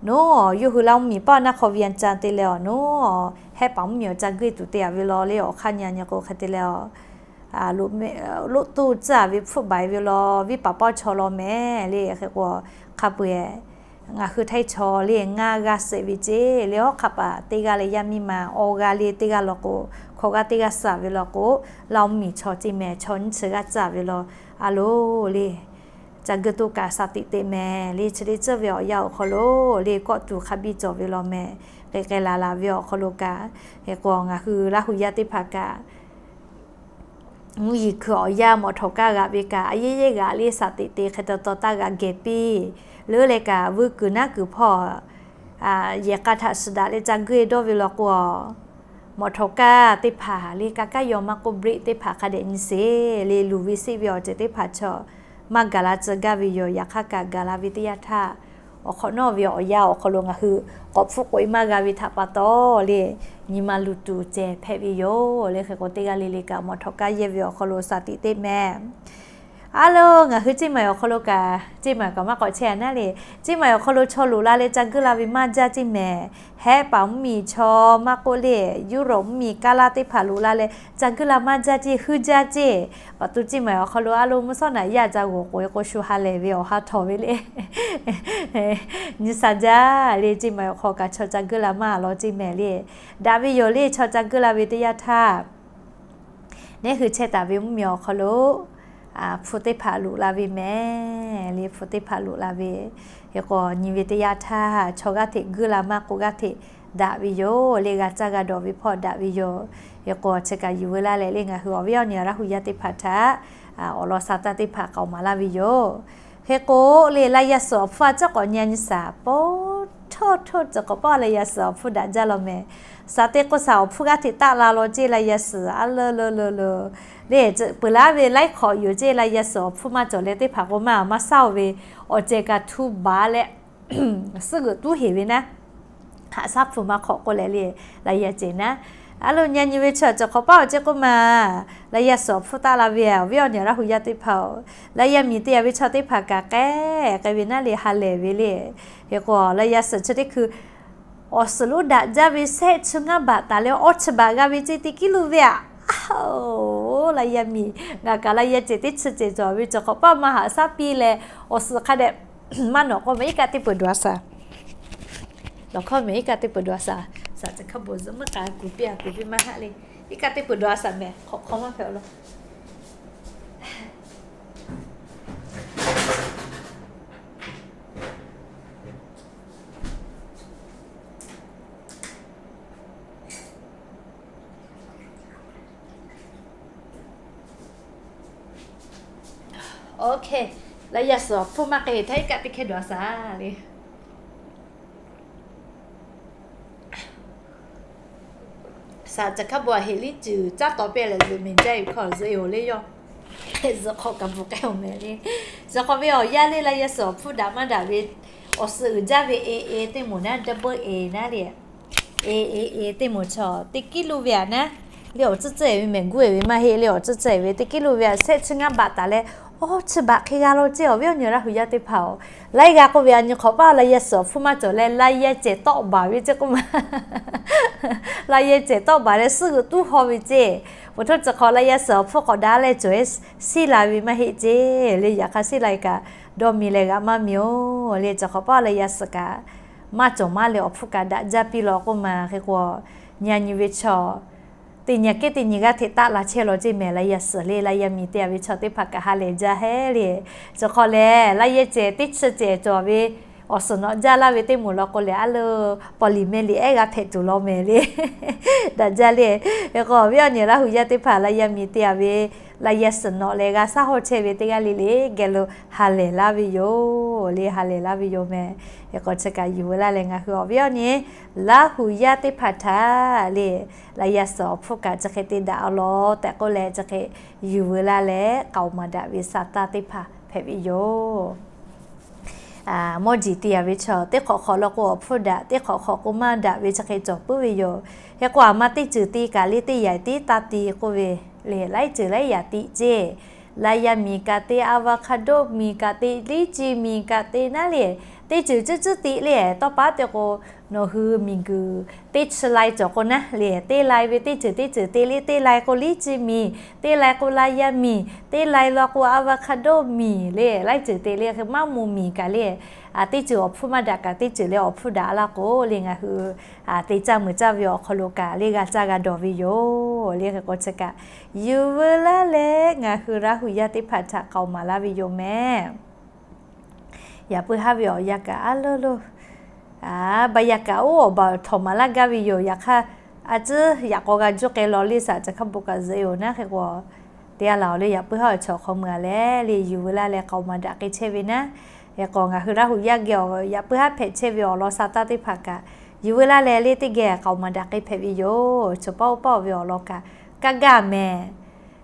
nawˬ yawˇ hui Laˇ oˇ miˬ paˇ naˆ hk'aw เวียงจันทน์ te leh awˬ nawˬ, hehˆ paˍ mvuhˇ miˬ awˬ ca geuˆ tuˬ te a ve law le. Awˬ hk'aˇ nyi nyi k'o hk'e te leh, loꞈ toˇ tcuhˉ a ve hpfuhˆ baˬ e ve law, viˉ paˍ paˇ chaw law mehˍ le. Hk'e k'o, hk'a peu-eˬ ngaˬ hui htaiˇ chaw le ngaˇ g'aˇ suh ve ceˇ le. Hawˉ hk'aˆ paˍ teˇ g'aˇ leh yaˇ miˇ ma awˇ g'aˇ le teˇ g'aˇ law k'o, hkawꞈ g'aˇ teˇ g'aˇ suh ve law k'o, Laˇ oˇ miˬ chaw ceˇ mehˍ, chaw nyiˇ chi g'aˇ tcuhˉ ve law. A loˬ le, ca geuˆ toˇ kaꞈ shaˍ tiꞈ teꞈ mehˍ le. Chi teˇ tcuhˇ ve awˬ yanˇ awˬ hk'aw lo le, kawˆ tuˬ hk'a biˇ cawˬ ve law mehˍ. K'ai k'ai laˬ laˬ ve awˬ hk'aw lo kaꞈ, hk'e k'o ngaˬ hui Laˇ hu yaˇ teˇ hpaˍ kaꞈ mvuhˇ yeˬ hkui awˬ yanˇ mawˬ htawnˍ kaˇ g'aꞈ ve kaꞈ, a yehˉ yehˉ g'aꞈ le shaˍ tiꞈ te hk'e taw taw taˇ g'aꞈ geh piˇ. Leuˉ leh kaꞈ vuiˇ kuiˬ naˉ kuiˬ hpawˇ yehˬ k'a htaꞈ shiˍ daꞈ leh ca geuˆ e dawˇ ve law k'o, mawˬ htawnˍ kaˇ teˇ hpaˍ le, ka kaˇ yaw maˇ k'oˆ, brake teˇ hpaˍ hk'a dehꞈ nyi sheˍ le. Luˬ ve siˆ ve awˬ ceuˬ teˇ hpaˍ chaw maˇ gaˬ la tcuh gaˇ ve yoˬ. Yaꞈ hk'aˇ kaꞈ gaˬ la ve teˇ yanˇ htaˇ, awˬ hk'awꞈ nawˉ ve awˬ yanˇ awˬ hk'aw lo ngaˬ hui k'awꞈ hpfuhˆ k'oꞈ e maˇ g'a ve htaꞈ pa taw le, nyi ma luˬ tuˬ cehˬ hpehꞈ ve yoˬ le. Hk'e k'o teˇ g'aˇ le le kaꞈ mawˬ htawnˍ kaˇ yehˇ ve awˬ hk'aw lo shaˍ tiꞈ teˇ mehˍ. A loˬ, ngaˬ hui Ceˇ Maiˍ awˬ hk'aw lo kaꞈ, Ceˇ Maiˍ kaꞈ maˇ k'awꞈ chehˇ a naˉ le. Ceˇ Maiˍ awˬ hk'aw lo chaw loꞈ la leh ca geuˆ la ve maˇ jaˇ ceˇ mehˍ. Hehˆ paˍ mvuhˇ miˬ chaw maˇ k'oˆ le, Europe mvuhˇ miˬ kaˇ laˇ teˇ hpaˍ loꞈ la leh ca geuˆ la maˇ jaˇ ceˇ, huiˉ jaˇ ceˇ. Paˍ tu Ceˇ Maiˍ awˬ hk'aw lo a loˬ mvuhˇ shawˉ naꞈ yaˇ ca g'awˬ k'oꞈ e k'o shu ha lehˬ ve awˬ ha htawꞈ ve le. Nyi sha jaˇ le, Ceˇ Maiˍ awˬ hk'aw kaꞈ chaw ca geuˆ la maˇ law ceˇ mehˍ le. Daꞈ ve yoˬ le, chaw ca geuˆ la ve teˇ yanˇ htaˇ neˉ hui chehˇ taˍ ve mvuhˇ miˬ awˬ hk'aw lo hpu teˇ hpaˍ loꞈ la ve mehˍ le. Hpu teˇ hpaˍ loꞈ la ve, hk'e k'o nyi ve teˇ yanˇ htaˇ chaw g'aˇ hteꞈ geuˆ la maˇ k'oˆ, g'aˇ hteꞈ daꞈ ve yoˬ le. G'a caˇ g'a dawˬ ve hpawˇ daꞈ ve yoˬ. Hk'e k'o chi kaꞈ yuˬ veu laˇ leh le, ngaˬ hui awˬ viˉ awˬ nyi Laˇ hu yaˇ teˇ hpaˍ htaꞈ awˬ lawn sha taˇ teˇ hpaˍ k'aoˍ maˍ laˇ ve yoˬ. Hk'e k'o le, laˇ yaˇ suhˍ awˬ hpfuhˇ a ciˉ k'awꞈ nyi nyi shaˍ, pawˇ htawˇ htawˇ ceuˬ k'awꞈ paˇ laˇ yaˇ suhˍ awˬ hpfuhˇ daꞈ jaˇ law mehˍ. Shaˍ te k'o shaˍ awˬ hpfuhˇ g'aˇ hteꞈ taˆ la law ceˇ, laˇ yaˇ suhˍ a le le le le le, peuˬ laˇ ve laiˉ hk'awꞈ yoˬ ceˇ, laˇ yaˇ suhˍ awˬ hpfuhˇ maˇ cawˬ leh teˇ hpaˍ k'o maˇ maˇ shaˉ-oˬ ve awˬ cehˬ kaꞈ htu baˬ leh suhˉ g'euꞈ tuˉ heˍ ve naˉ, haꞈ shaˉ hpu maˇ hk'awꞈ k'oˆ leh le, laˇ yaˇ cehˬ naˉ. A loˬ, nyi nyi ve chi ceuˬ k'awꞈ paˇ awˬ ceˇ k'oˆ ma, laˇ yaˇ suhˍ awˬ hpfuhˇ taˆ la ve awˬ viˉ awˬ nyi Laˇ hu yaˇ teˇ hpaˍ-oˬ, laˇ yaˇ miˬ te a ve chaw teˇ hpaˍ kaꞈ k'ehˉ k'ai ve naˉ le, ha lehˬ ve le. Hk'e k'o laˇ yaˇ suhˍ chi teˇ hkui awˬ suhˍ lonˉ daꞈ jaˇ ve shehˆ chi ngaˇ baꞈ taˍ leh awˇ chi baꞈ g'a ve ceˇ, teˇ kiˉ luˬ ve aꞈ. Laˇ yaˇ miˬ, ngaˬ kaꞈ laˇ yaˇ cehˬ teˇ chi cehˬ cawˬ ve ceuˬ hk'awꞈ paˇ maˇ haꞈ shaˉ piˇ leh, awˬ suhˍ hk'a dehꞈ maˇ nawꞈ k'o meh, iˉ kaˆ teˇ peuˬ dawˬ a shaˍ. Lawˬ hkawˇ meh, iˉ kaˆ teˇ peuˬ dawˬ a shaˍ. Shaˍ ceuˬ hk'a beuˬ zuhꞈ maˇ k'a kuˬ piˇ a kuˬ piˇ maˇ haˆ le. Iˉ kaˆ teˇ peuˬ dawˬ a shaˍ meh, hk'awꞈ hk'aw maˇ hpehꞈ awˬ lawn. Oˇ hk'e, laˇ yaˇ suhˍ awˬ hpfuhˇ maˇ k'ai htaˇ iˉ kaˆ teˇ hkeh dawˬ a shaˍ le. Shaˍ ceuˬ hk'a bvuhꞈ heˍ liˇ cuˬ caˉ taw pehˇ leh zuhꞈ mehˍ jaˇ ve hkawˇ zuhꞈ e-oˬ le yawˇ. Zuhꞈ hk'aw kaꞈ bvuhꞈ k'ai-oˬ mehˍ le. Zuhꞈ hk'aw ve awˬ yanˇ le, laˇ yaˇ suhˍ awˬ hpfuhˇ daꞈ maˇ daꞈ ve awˬ suhˍ uiˍ jaˇ ve e e teˇ moˍ naˉ, double e naˉ le. E e e teˇ moˍ chaw teˇ kiˉ luˬ ve aꞈ naˉ le, awˬ tcuhˉ tcuhˉ e ve mehˍ guˇ e ve maˇ heˆ le, awˬ tcuhˉ tcuhˉ e ve teˇ kiˉ luˬ ve aꞈ shehˆ chi ngaˇ baꞈ taˍ leh, awˇ chi baꞈ hk'e g'a law ceˇ awˬ viˉ awˬ nyi Laˇ hu yaˇ teˇ hpaˍ-oˬ. Laiˉ g'a k'oˆ ve a nyi hk'awꞈ paˇ laˇ yaˇ suhˍ awˬ hpfuhˇ maˇ cawˬ leh, laˇ yaˇ cehˬ tawˆ baˬ ve ceˇ k'oˆ ma. Laˇ yaˇ cehˬ tawˆ baˬ leh suhˉ g'euꞈ tuˉ haw ve ceˇ. Peuˬ htaˇ ceuˬ hk'awꞈ laˇ yaˇ suhˍ awˬ hpfuhˇ k'awꞈ daꞈ leh cawˬ e siˉ la ve maˇ heˆ ceˇ le. Yaꞈ hk'aˇ siˉ la e kaꞈ dawˇ mi leh g'a maˇ mi-oˬ le. Ceuˬ hk'awꞈ paˇ laˇ yaˇ suhˍ kaꞈ maˇ cawˬ maˇ leh awˬ hpfuhˇ kaꞈ daꞈ jaˇ piˇ law k'oˆ ma. Hk'e k'o, nyi a nyi ve chaw teˇ nyi a kehˉ teˇ nyi g'aˇ hteꞈ taˆ la chehˇ law ceˇ mehˍ. Laˇ yaˇ suhˍ le, laˇ yaˇ miˬ te a ve chaw teˇ hpaˍ kaꞈ ha lehˬ jaˇ hehˉ le. Ceuˬ hk'awꞈ lehˬ, laˇ yaˇ cehˬ teˇ chi cehˬ cawˬ ve awˬ suhˍ nawꞈ jaˇ laˇ ve teˇ moˍ law k'o lehˬ, a loˬ paw liˍ meh liˍ ehˉ g'a hpehꞈ tuˬ law mehˍ le. Daꞈ jaˇ le. Hk'e k'o, awˬ viˉ awˬ nyi Laˇ hu yaˇ teˇ hpaˍ laˇ yaˇ miˬ te a ve laꞈ yaˇ suhˍ nawꞈ leh g'a shaˉ hawˇ chehˇ ve teˇ g'aˇ le le geh lo ha lehˬ laˇ ve yoˬ le, ha lehˬ laˇ ve yoˬ meh. Hk'e k'o chi kaꞈ yuˬ veu laˇ leh ngaˬ hui awˬ viˉ awˬ nyi Laˇ huˍ yaˇ teˇ hpaˍ htaꞈ le, laꞈ yaˇ suhˍ awˬ hpfuhˇ kaꞈ chi hk'e te daꞈ awˬ lawn tehꞈ k'oˆ leh chi hk'e yuˬ veu laˇ leh k'aoˍ maˍ daꞈ ve sa taˇ teˇ hpaˍ hpehꞈ ve yoˬ. Mawˇ jeˬ te yaꞈ ve chaw teˇ hk'awꞈ hk'awꞈ lo k'o awˬ hpfuhˇ daꞈ, teˇ hk'awꞈ hk'awꞈ k'o maˇ daꞈ ve chi hk'e cawˬ puiˉ ve yoˬ. Hk'e k'o aˬ ma teˇ ceuˬ te kaꞈ le teˇ yaiˬ tiˉ taˇ te k'oˆ ve le, laiˉ ceuˬ laiˉ yaꞈ tiˉ ceˇ. Laˇ yaˇ miˬ kaꞈ te, avocado miˬ kaꞈ te, liˉ ci miˬ kaꞈ te naˉ le, teˇ ceuˬ cuˉ cuˉ te le. Tawˇ pa te k'o nawˬ hui miˬ guiˬ teˇ chi lai cawˬ k'o naˉ le, teˇ lai ve teˇ ceuˬ teˇ ceuˬ te le, teˇ lai k'o liˉ ci miˬ, teˇ lai k'o laˇ yaˇ miˬ, teˇ lai la k'o avocado miˬ le, laiˉ ceuˬ te le. Hk'e maˇ moˍ miˬ kaꞈ le, teˇ ceuˬ awˬ hpfuhˇ maˇ daꞈ kaꞈ teˇ ceuˬ le awˬ hpfuhˇ daꞈ laˇ k'o le ngaˬ hui te caˇ meuˍ caˇ ve awˬ hk'aw lo kaꞈ le g'a caˇ g'a dawˬ ve yoˬ le. Hk'e k'o chi kaꞈ yuˬ veu laˇ leh ngaˬ hui Laˇ huˍ yaˇ teˇ hpaˍ htaꞈ k'aoˍ maˍ laˇ ve yoˬ meh. Yaꞈ puiˉ haˉ ve awˬ yanˇ kaꞈ aˉ leuˉ lo, a, baˆ yaˇ kaꞈ oˇ awˬ baˬ htawꞈ maˍ laˇ gaˇ ve yoˬ. Yaꞈ hk'aˇ a ciˉ yaꞈ k'aw g'a juˇ k'ai law le shaˍ, chi hk'a bon kaꞈ zuhꞈ e-oˬ naˉ. Hk'e k'o te a laˬ le, yaꞈ puiˉ haˉ awˬ chaw hk'aw mui a leh le yuˬ veu laˇ leh k'aoˍ maˍ daꞈ k'ai chehˇ ve naˉ. Hk'e k'o ngaˬ hui Laˇ huˍ yaˇ geh awˬ yaꞈ puiˉ haˉ hpehꞈ chehˇ ve awˬ lawn sa taˇ teˇ hpaˍ kaꞈ yuˬ veu laˇ leh le teˇ geh k'aoˍ maˍ daꞈ k'ai hpehꞈ ve yoˬ. Chaw paˆ oˇ paˆ ve awˬ lawn kaꞈ kaˇ gaˇ meh.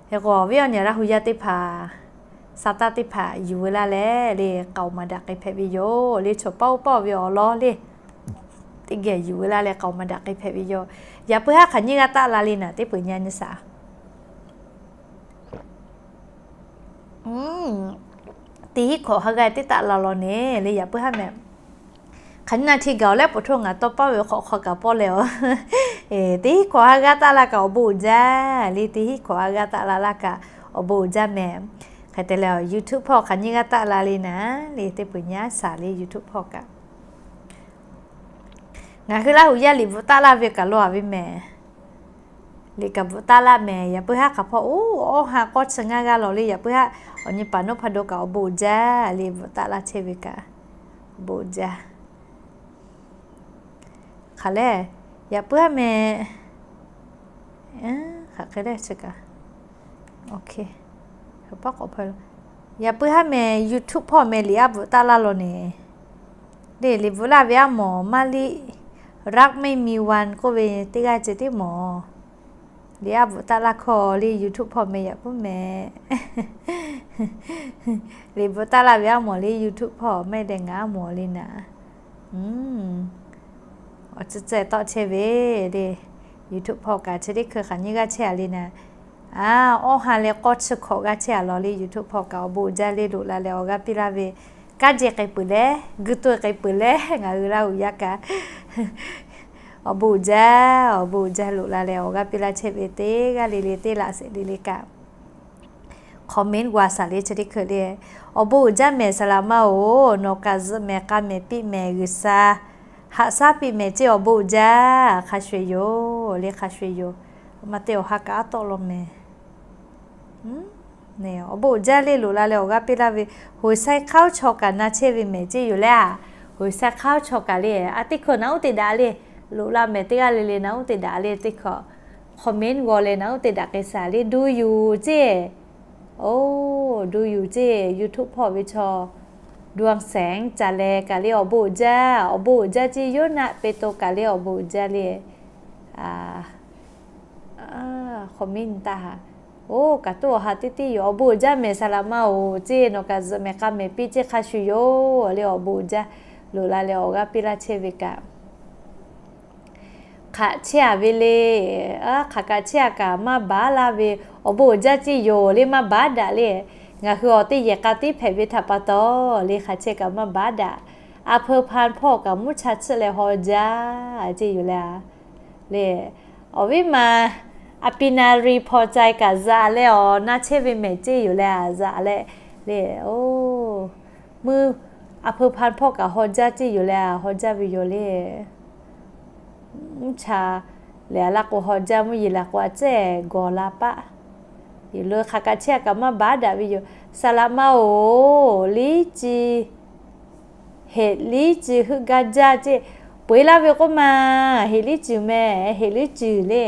Hk'e k'o awˬ viˉ awˬ nyi Laˇ huˍ yaˇ teˇ hpaˍ, sa taˇ teˇ hpaˍ yuˬ veu laˇ leh le k'aoˍ maˍ daꞈ k'ai hpehꞈ ve yoˬ le. Chaw paˆ oˇ paˆ ve awˬ lawn le teˇ geh yuˬ veu laˇ leh k'aoˍ maˍ daꞈ k'ai hpehꞈ ve yoˬ. Yaꞈ puiˉ haˉ hk'aˬ nyiˇ g'aˇ taˆ la le naˍ, teˇ peuˬ nyi nyi shaˍ. Teˇ hinˉ hkawꞈ ha g'aˇ teˇ taˆ la law ne le yaꞈ puiˉ haˉ meh. Hk'aˬ nyiˇ na hti gaˬ awˬ leh poˬ htoˇ ngaˬ tawˇ paˉ ve hk'awꞈ hk'aw kaꞈ pawˆ leh-oˬ. Teˇ hinˉ hkawꞈ ha g'aˇ taˆ la kaꞈ awˬ bon uiˍ jaˇ le, teˇ hinˉ hkawꞈ ha g'aˇ taˆ la laˇ kaꞈ awˬ bon uiˍ jaˇ meh. Hk'e te leh YouTube hpawˇ hk'aˬ nyiˇ g'aˇ taˆ la le naˍ le, teˇ peuˬ nyi shaˍ le YouTube hpawˇ kaꞈ. Ngaˬ hui Laˇ huˍ yaˇ liꞈ bvuhꞈ taˆ laˇ ve kaꞈ law a ve meh. Liꞈ kaꞈ bvuhꞈ taˆ laˇ meh. Yaꞈ puiˉ haˉ hk'aˬ hpawˇ oˇ awˬ ha k'awˇ chi ngaˇ g'aˇ law le, yaꞈ puiˉ haˉ awˬ nyi paˍ nawˉ hpa do kaꞈ awˬ bon uiˍ jaˇ le, bvuhꞈ taˆ laˇ chehˇ ve kaꞈ awˬ bon uiˍ jaˇ. Hk'aˬ lehˬ, yaꞈ puiˉ haˉ meh. Hk'aˬ hk'e le chi kaꞈ, yaꞈ puiˉ haˉ meh YouTube hpawˇ meh liꞈ aˉ bvuhꞈ taˆ laˇ law ne. Le liꞈ bvuhꞈ laˇ ve aˉ mawˬ maˇ liˇ, รักไม่มีวัน k'oˆ ve teˇ g'aˇ ceh tiˉ mawˬ. Liꞈ aˉ bvuhꞈ taˆ laˇ hkawˇ le YouTube hpawˇ meh yaꞈ puiˉ meh. Liꞈ bvuhꞈ taˆ laˇ ve aˉ mawˬ le YouTube hpawˇ meh deh ngaˬ aˉ mawˬ le naˍ. Awˬ tcuh ceh tawˆ chehˇ ve le, YouTube hpawˇ kaꞈ chi teˇ hkui hk'aˬ nyiˇ g'aˇ chehˇ a le naˍ. A, awˬ ha leh k'awˇ chi hkawꞈ g'aˇ chehˇ a law le YouTube hpawˇ kaꞈ awˬ bon uiˍ jaˇ le loꞈ la leh awˬ g'aˇ piˇ laˇ ve, kanˉ jehˬ k'ai peuˬ leh, guiˇ tawˆ k'ai peuˬ leh ngaˬ hui Laˇ huˍ yaˇ kaꞈ awˬ bon uiˍ jaˇ, awˬ bon uiˍ jaˇ loꞈ la leh awˬ g'aˇ piˇ laˇ chehˇ ve teˇ g'aˇ le le teˇ laꞈ sheˍ le le kaꞈ comment g'a shaˍ le chi teˇ hkui le. Awˬ bon uiˍ jaˇ mehˍ saˍ laꞈ ma-oˬ, nawˬ kaꞈ zuhꞈ mehˍ k'a mehˍ piˇ mehˍ G'uiˬsha haꞈ shaˉ piˇ mehˍ ceˇ awˬ bon uiˍ jaˇ hk'a shuˍ yoˬ le hk'a shuˍ yoˬ. Ma te awˬ ha kaꞈ aˉ tawˆ law mehˍ. Awˬ bon uiˍ jaˇ le loꞈ la leh awˬ g'aˇ piˇ laˇ ve, hoˍ sai hk'aˉ chaw kaꞈ na chehˇ ve mehˍ ceˇ yoˬ le a. Hoˍ sai hk'aˉ chaw kaꞈ le a teˇ hkui naꞈ uˉ te daꞈ le, loꞈ la mehˍ teˇ g'aˇ le le naꞈ uˉ te daꞈ le teˇ hkui comment g'aw leh naꞈ uˉ te daꞈ k'ai shaˍ le ดูอยู่ ceˇ. โอ้ ดูอยู่ ceˇ YouTube hpawˇ ve chaw ดวงแสง ca leh kaꞈ le awˬ bon uiˍ jaˇ, awˬ bon uiˍ jaˇ ceˇ yonˉ naˆ pe to kaꞈ le awˬ bon uiˍ jaˇ le. Comment taˇ ha. Oˇ kaꞈ toˇ awˬ ha teˇ teˇ yoˬ, awˬ bon uiˍ jaˇ mehˍ saˍ laꞈ ma-oˬ ceˇ, nawˬ kaꞈ zuhꞈ mehˍ k'a mehˍ piˇ ceˇ hk'a shuˍ yoˬ le awˬ bon uiˍ jaˇ loꞈ la leh awˬ g'aˇ piˇ laˇ chehˇ ve kaꞈ hk'aˬ chehˇ a ve le. Hk'aˬ kaꞈ chehˇ a kaꞈ maˇ baˉ laˇ ve, awˬ bon uiˍ jaˇ ceˇ yoˬ le maˇ baˉ daꞈ le. Ngaˬ hui awˬ teˇ yehˬ k'a tiˉ hpehꞈ ve htaꞈ pa taw le hk'aˬ chehˇ kaꞈ maˇ baˉ daꞈ. A peu hpan hpawˇ kaꞈ mvuhˇ cha tsuhˇ leh haw jaˇ ceˇ yoˬ le a. Le, awˬ viˉ ma อภินารีย์ พอใจ kaꞈ zaꞈ leh awˬ na chehˇ ve mehˍ ceˇ yoˬ le a, zaꞈ leh le, o, mvuhˇ a peu hpan hpawˇ kaꞈ haw jaˇ ceˇ yoˬ le a, haw jaˇ ve yoˬ le. Mvuhˇ cha lehˬ a laˇ k'o haw jaˇ, mvuhˇ yeˬ la k'o a tcuhˉ gawˬ la paˆ. Yeˬ lo hk'aˬ kaꞈ chehˇ a kaꞈ maˇ baˉ daꞈ ve yoˬ. Saˍ laꞈ ma-oˬ, liˉ ci heˍ liˉ cuˬ heuˆ gaˇ jaˇ ceˇ. Peu eˬ laˇ ve k'oˆ ma, heˍ liˉ cuˬ meh, heˍ liˉ cuˬ le.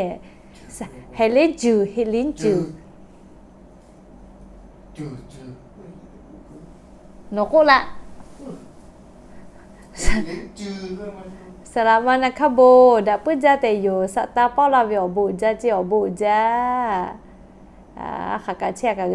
Heˍ liˉ cuˬ, heˍ liˉ cuˬ. Nawˬ k'oˆ laˇ. Saˍ laˍ ma na hkaˇ bon daꞈ puiˉ jaˇ tehꞈ yoˬ. Saˍ tanˍ pawˆ la ve awˬ bon jaˇ ceˇ, awˬ bon jaˇ. Hk'aˬ kaꞈ chehˇ a kaꞈ